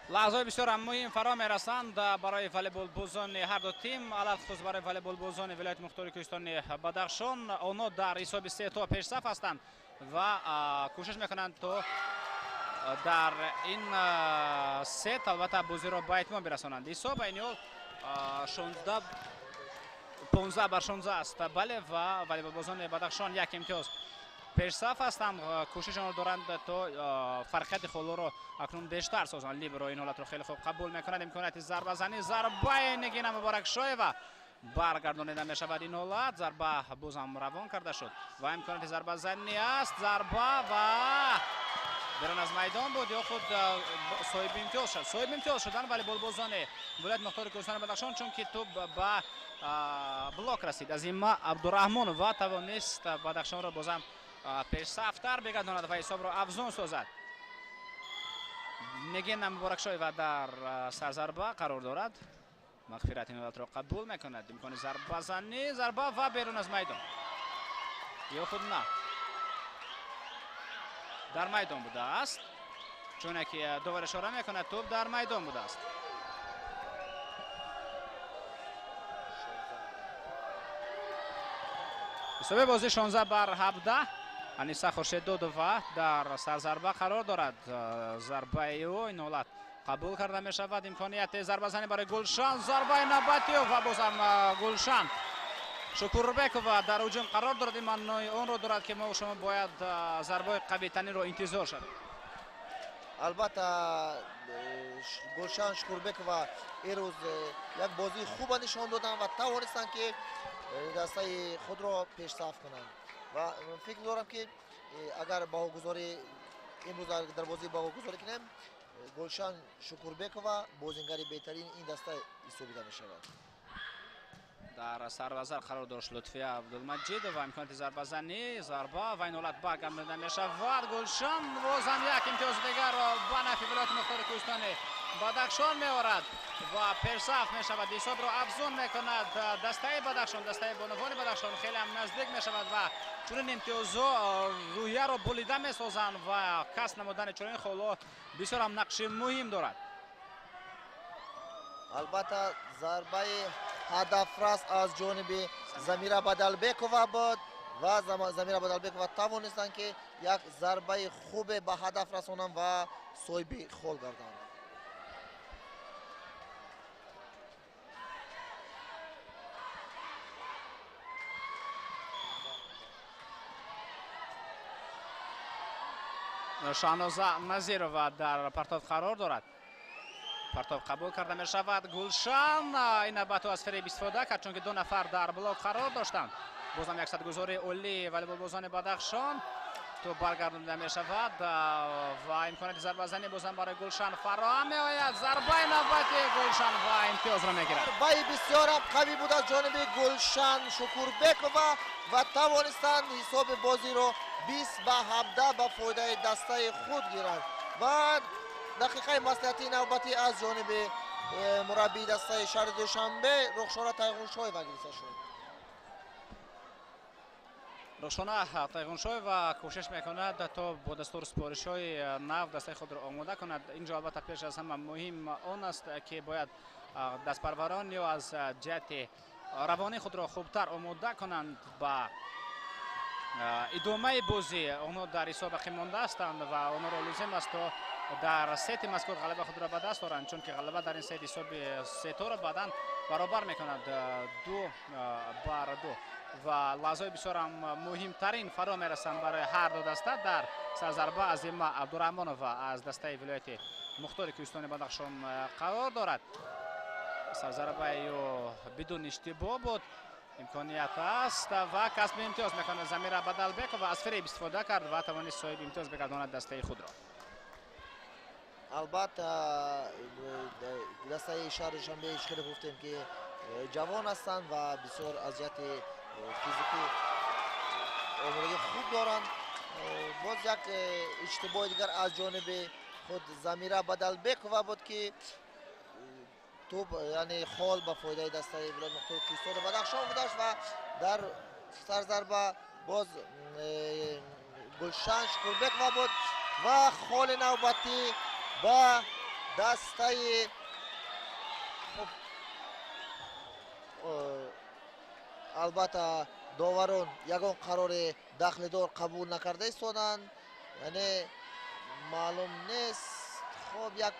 Speaker 1: Лаҳзаҳои бисёр муҳим фаро мерасанд барои волейболбозони ҳар ду тим, алалхусус барои волейболбозони вилояти мухтори кӯҳистони Бадахшон. Онҳо дар ҳисоби се то пешсаф ҳастанд ва кӯшиш мекунанд, то дар ин сет албатта бозиро ба итмом бирасонанд. Ҳисоб айни ҳол 15 бар 16 аст, бале, ва волейболбозони Бадахшон як имтиёз пешсаф ҳастанд. Кӯшиш онро доранд, то фарқияти холҳоро акнун бештар созанд. Либеро ин ҳолатро хеле хуб қабул мекунад. Имконияти зарбазанӣ, зарбаи Нигина Муборакшоева, баргардонида мешавад ин ҳолат. Зарба бозам равон карда шуд ва имконияти зарбазанӣ аст. Зарба ва берун аз майдон буд ё худ соҳиби имтиёз шуд. Соҳиби имтиёз шуданд волейболбозони вилояти мухтори кӯҳистони Бадахшон, чунки тӯб ба блок расид. Азима Абдураҳмонова тавонист Бадахшонро бозам пешсафтар бигардонад ва ҳисобро афзун созад. Нигина Муборакшоева дар сарзарба қарор дорад. Мағфират ин ҳолатро қабул мекунад. Имкони зарбазанӣ, зарба ва берун аз майдон ё худ на. Дар майдон будааст. Чуне ки довар ишора мекунад, тӯб дар майдон будааст. Ҳисоби бозӣ 16-17. Аниса Хуршеддодова дар сарзарба қарор дорад. Зарбаи ӯ ин ҳолат қабул карда мешавад. Имконияти зарбазанӣ барои Гулшан. Зарбаи навбатӣ ва бозам Гулшан Шукурбекова дар ҳуҷум қарор дорад. Ин маънои онро дорад, ки мо шумо бояд зарбаи қавитаниро интизор шавем.
Speaker 2: Албатта, Гулшан Шукурбекова имрӯз як бозии хуба нишон доданд ва тавонистанд, ки дастаи худро пешсаф кунанд. Ва фикр дорам, ки агар баҳогузорӣ имрӯз дар бозӣ баҳогузорӣ кунем, Гулшан Шукурбекова бозингари беҳтарини ин даста ҳисобида мешавад.
Speaker 1: Дар сарвазар қарор дошт Лутфия Абдулмаҷидова. Имконияти зарбазанӣ, зарба ва ин ҳолат баргардонида мешавад. Гулшан бозам як имтиёзи дигарро ба нафи вилояти мухтори кӯҳистони Бадахшон меорад ва пешсаф мешавад. Ҳисобро афзун мекунад дастаи Бадахшон. Дастаи бонувони Бадахшон хеле ҳам наздик мешавад ва чунин имтиёзҳо рӯҳияро болида месозанд ва касб намудани чунин холҳо бисёр ҳам нақши муҳим дорад.
Speaker 2: Албатта, зарбаи ҳадафрас аз ҷониби Замира Бадалбекова буд ва Замира Бадалбекова тавонистанд, ки як зарбаи хубе ба ҳадаф расонанд ва соҳиби хол гарданд.
Speaker 1: Шаҳноза Назирова дар партов қарор дорад. Партов қабул карда мешавад. Гулшан ин навбату аз фиреб истифода кард, чунки ду нафар дар блок қарор доштанд. Бозам яксадгузори олии волейболбозони Бадахшон. Тӯб баргардонида мешавад ва имконияти зарбазанӣ бозам барои Гулшан фароҳам меояд. Зарбаи навбати Гулшан ва имтиёзро мегирад.
Speaker 2: Зарбаи бисёрам қавӣ буд аз ҷониби Гулшан Шукурбекова ва тавонистанд ҳисоби бозиро 20-17 ба фоидаи дастаи худ гиранд. Ва дақиқаи маслиҳатии навбатӣ аз ҷониби мураббии дастаи шаҳри Душанбе Рухшона Тайғуншоева гирифта шуд.
Speaker 1: Рухшона Тайғуншоева кӯшиш мекунад, то бо дастуру супоришҳои нав дастаи худро омода кунад. Инҷо албатта пеш аз ҳама муҳим он аст, ки бояд дастпарварон ё аз ҷиҳати равонии худро хубтар омода кунанд ба идомаи бозӣ. Онҳо дар ҳисоб ақиб монда ҳастанд ва онҳоро лозим аст, то дар сети мазкур ғалаба худро ба даст оранд, чунки ғалаба дар ин сет ҳисоби сеторо баъдан баробар мекунад 2-2 ва лаҳзаҳои бисёрам муҳимтарин фаро мерасанд барои ҳар ду даста. Дар сарзарба Азима Абдураҳмонова аз дастаи вилояти мухтори кӯҳистони Бадахшон қарор дорад. Сарзарбаи ӯ бидун иштибоҳ буд. Имконият аст ва касби имтиёз мекунад Замира Бадалбекова. Аз фиреб истифода кард ва тавонист соҳиби имтиёз бигардонад дастаи худро.
Speaker 2: Албатта, дастаи шаҳри Душанбе хеле гуфтем, ки ҷавон ҳастанд ва бисёр аз ҷиҳати физикӣ омодагии хуб доранд. Боз як иштибоҳи дигар аз ҷониби худ Замира Бадалбекова буд, ки тӯб, яъне хол ба фоидаи дастаи вилояти мухтори кӯҳистони Бадахшон гузашт ва дар сарзарба боз Гулшан Шукурбекова буд ва холи навбатӣ ба дастаи хуб. Албатта, доварон ягон қарори дахлидор қабул накарда истоданд, яъне маълум нест. Хуб, як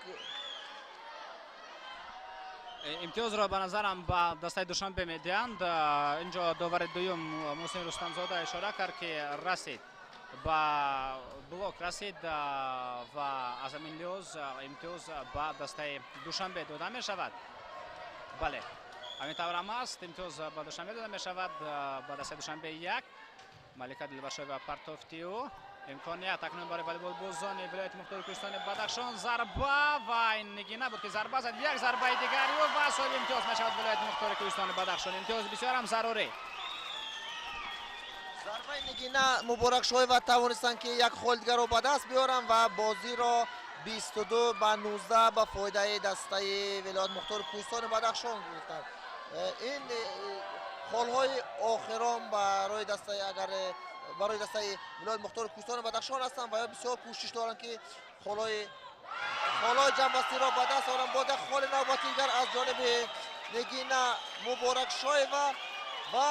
Speaker 1: имтиёзро ба назарам ба дастаи Душанбе медиҳанд. Инҷо довари дуюм Муҳсин Рустамзода ишора кард, ки расид, ба блок расид ва аз ҳамин лиҳоз имтиёз ба дастаи Душанбе дода мешавад. Бале, ҳамин таврам аст, имтиёз ба Душанбе дода мешавад. Ба дастаи Душанбе як. Малика Дилбаршоева партофти ӯ. Имконият акнун барои волейболбозони вилояти мухтори кӯҳистони Бадахшон. Зарба ва ин Нигина буд, ки зарба зад. Як зарбаи дигари ӯ ва соҳиби имтиёз мешавад вилояти мухтори кӯҳистони Бадахшон. Имтиёз бисёрам зарурӣ.
Speaker 2: Зарбаи Нигина Муборакшоева тавонистанд, ки як хол дигарро ба даст биёранд ва бозиро 22-19 ба фоидаи дастаи вилояти мухтори кӯҳистони Бадахшон гирифтанд. Ин холҳои охирон барои дастаи агар Барои дастаи вилояти мухтори Кӯҳистони Бадахшон ҳастанд ва бисёр кӯшиш доранд, ки холҳои ҷамъбастиро ба даст оранд. Боз як холи навбати дигар аз ҷониби Нигина Муборакшоева ва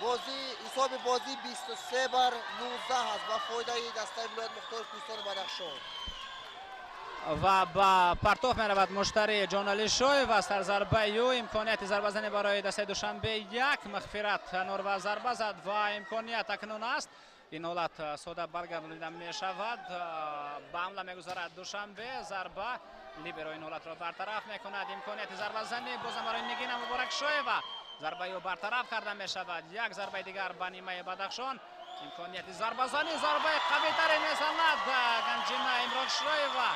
Speaker 2: бозӣ, ҳисоби бозӣ 23-19 аст ба фоидаи дастаи вилояти мухтори Кӯҳистони Бадахшон.
Speaker 1: Ва ба партоф меравад Муштари Ҷоналишоев ва сарзарбаи ӯ имконияти зарбазанӣ барои дастаи Душанбе як. Мағфират Нурва зарба зад ва имконият акнун аст. Ин ҳолат сода баргардонида мешавад. Ба ҳамла мегузарад Душанбе. Зарба, либеро ин ҳолатро бартараф мекунад. Имконияти зарбазанӣ бозам барои Нигина Муборакшоева. Зарбаи ӯ бартараф карда мешавад. Як зарбаи дигар ба нимаи Бадахшон. Имконияти зарбазанӣ, зарбаи қавитаре мезанад Ганҷина Имроншоева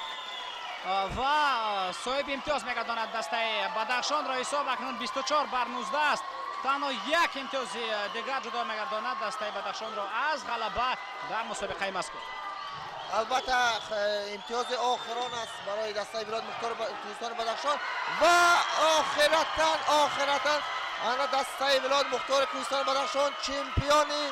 Speaker 1: ва соҳиби имтиёз мегардонад дастаи Бадахшонро. Ҳисоб акнун 24-19 аст. Танҳо як имтиёзи дигар ҷудо мегардонад дастаи Бадахшонро аз ғалаба дар мусобиқаи мазкур.
Speaker 2: Албатта, имтиёзи охирон аст барои дастаи вилояти мухтори Кӯҳистони Бадахшон ва охиратан ана дастаи вилояти мухтори Кӯҳистони Бадахшон чемпиони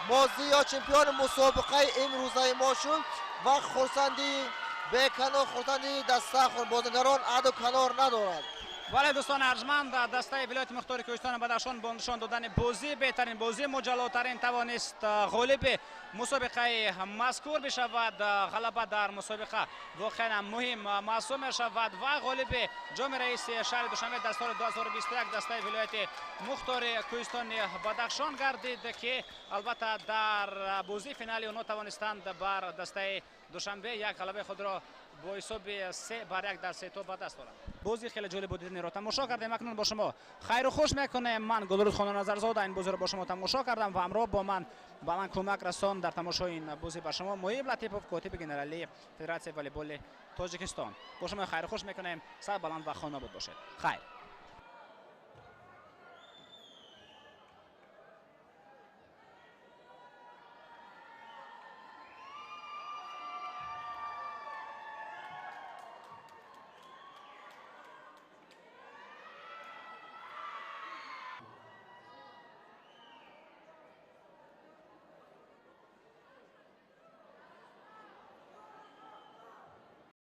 Speaker 2: бозӣ ё чемпиони мусобиқаи имрӯзаи мо шуд ва хурсандии беканор, хурсандии даста бозигарон аду канор надорад.
Speaker 1: Бале, дӯстони арҷманд, дастаи вилояти мухтори Кӯҳистони Бадахшон бо нишон додани бозӣ, беҳтарин бозӣ, муҷаллотарин тавонист ғолиби мусобиқаи мазкур бишавад. Ғалаба дар мусобиқа воқеан муҳим маҳсуб мешавад ва ғолиби ҷоми раиси шаҳри Душанбе дар соли 2021 дастаи вилояти мухтори Кӯҳистони Бадахшон гардид, ки албатта дар бозии финали онҳо тавонистанд бар дастаи Душанбе як ғалабаи худро бо ҳисоби 3-1 дар сето ба даст оранд. Бозӣ хеле ҷолиб буд, тамошо кардем. Акнун бо шумо хайру хуш мекунем. Ман, Гулруз Хононазарзода, ин бозиро бо шумо тамошо кардам ва ҳамроҳ бо ман, ба ман кӯмак расон дар тамошои ин бозӣ ба шумо Муҳиб Латипов, котиби генералии Федератсияи волейболи Тоҷикистон. Бо шумо хайру хуш мекунем. Сарбаланд ва хонобод бошед. Хайр.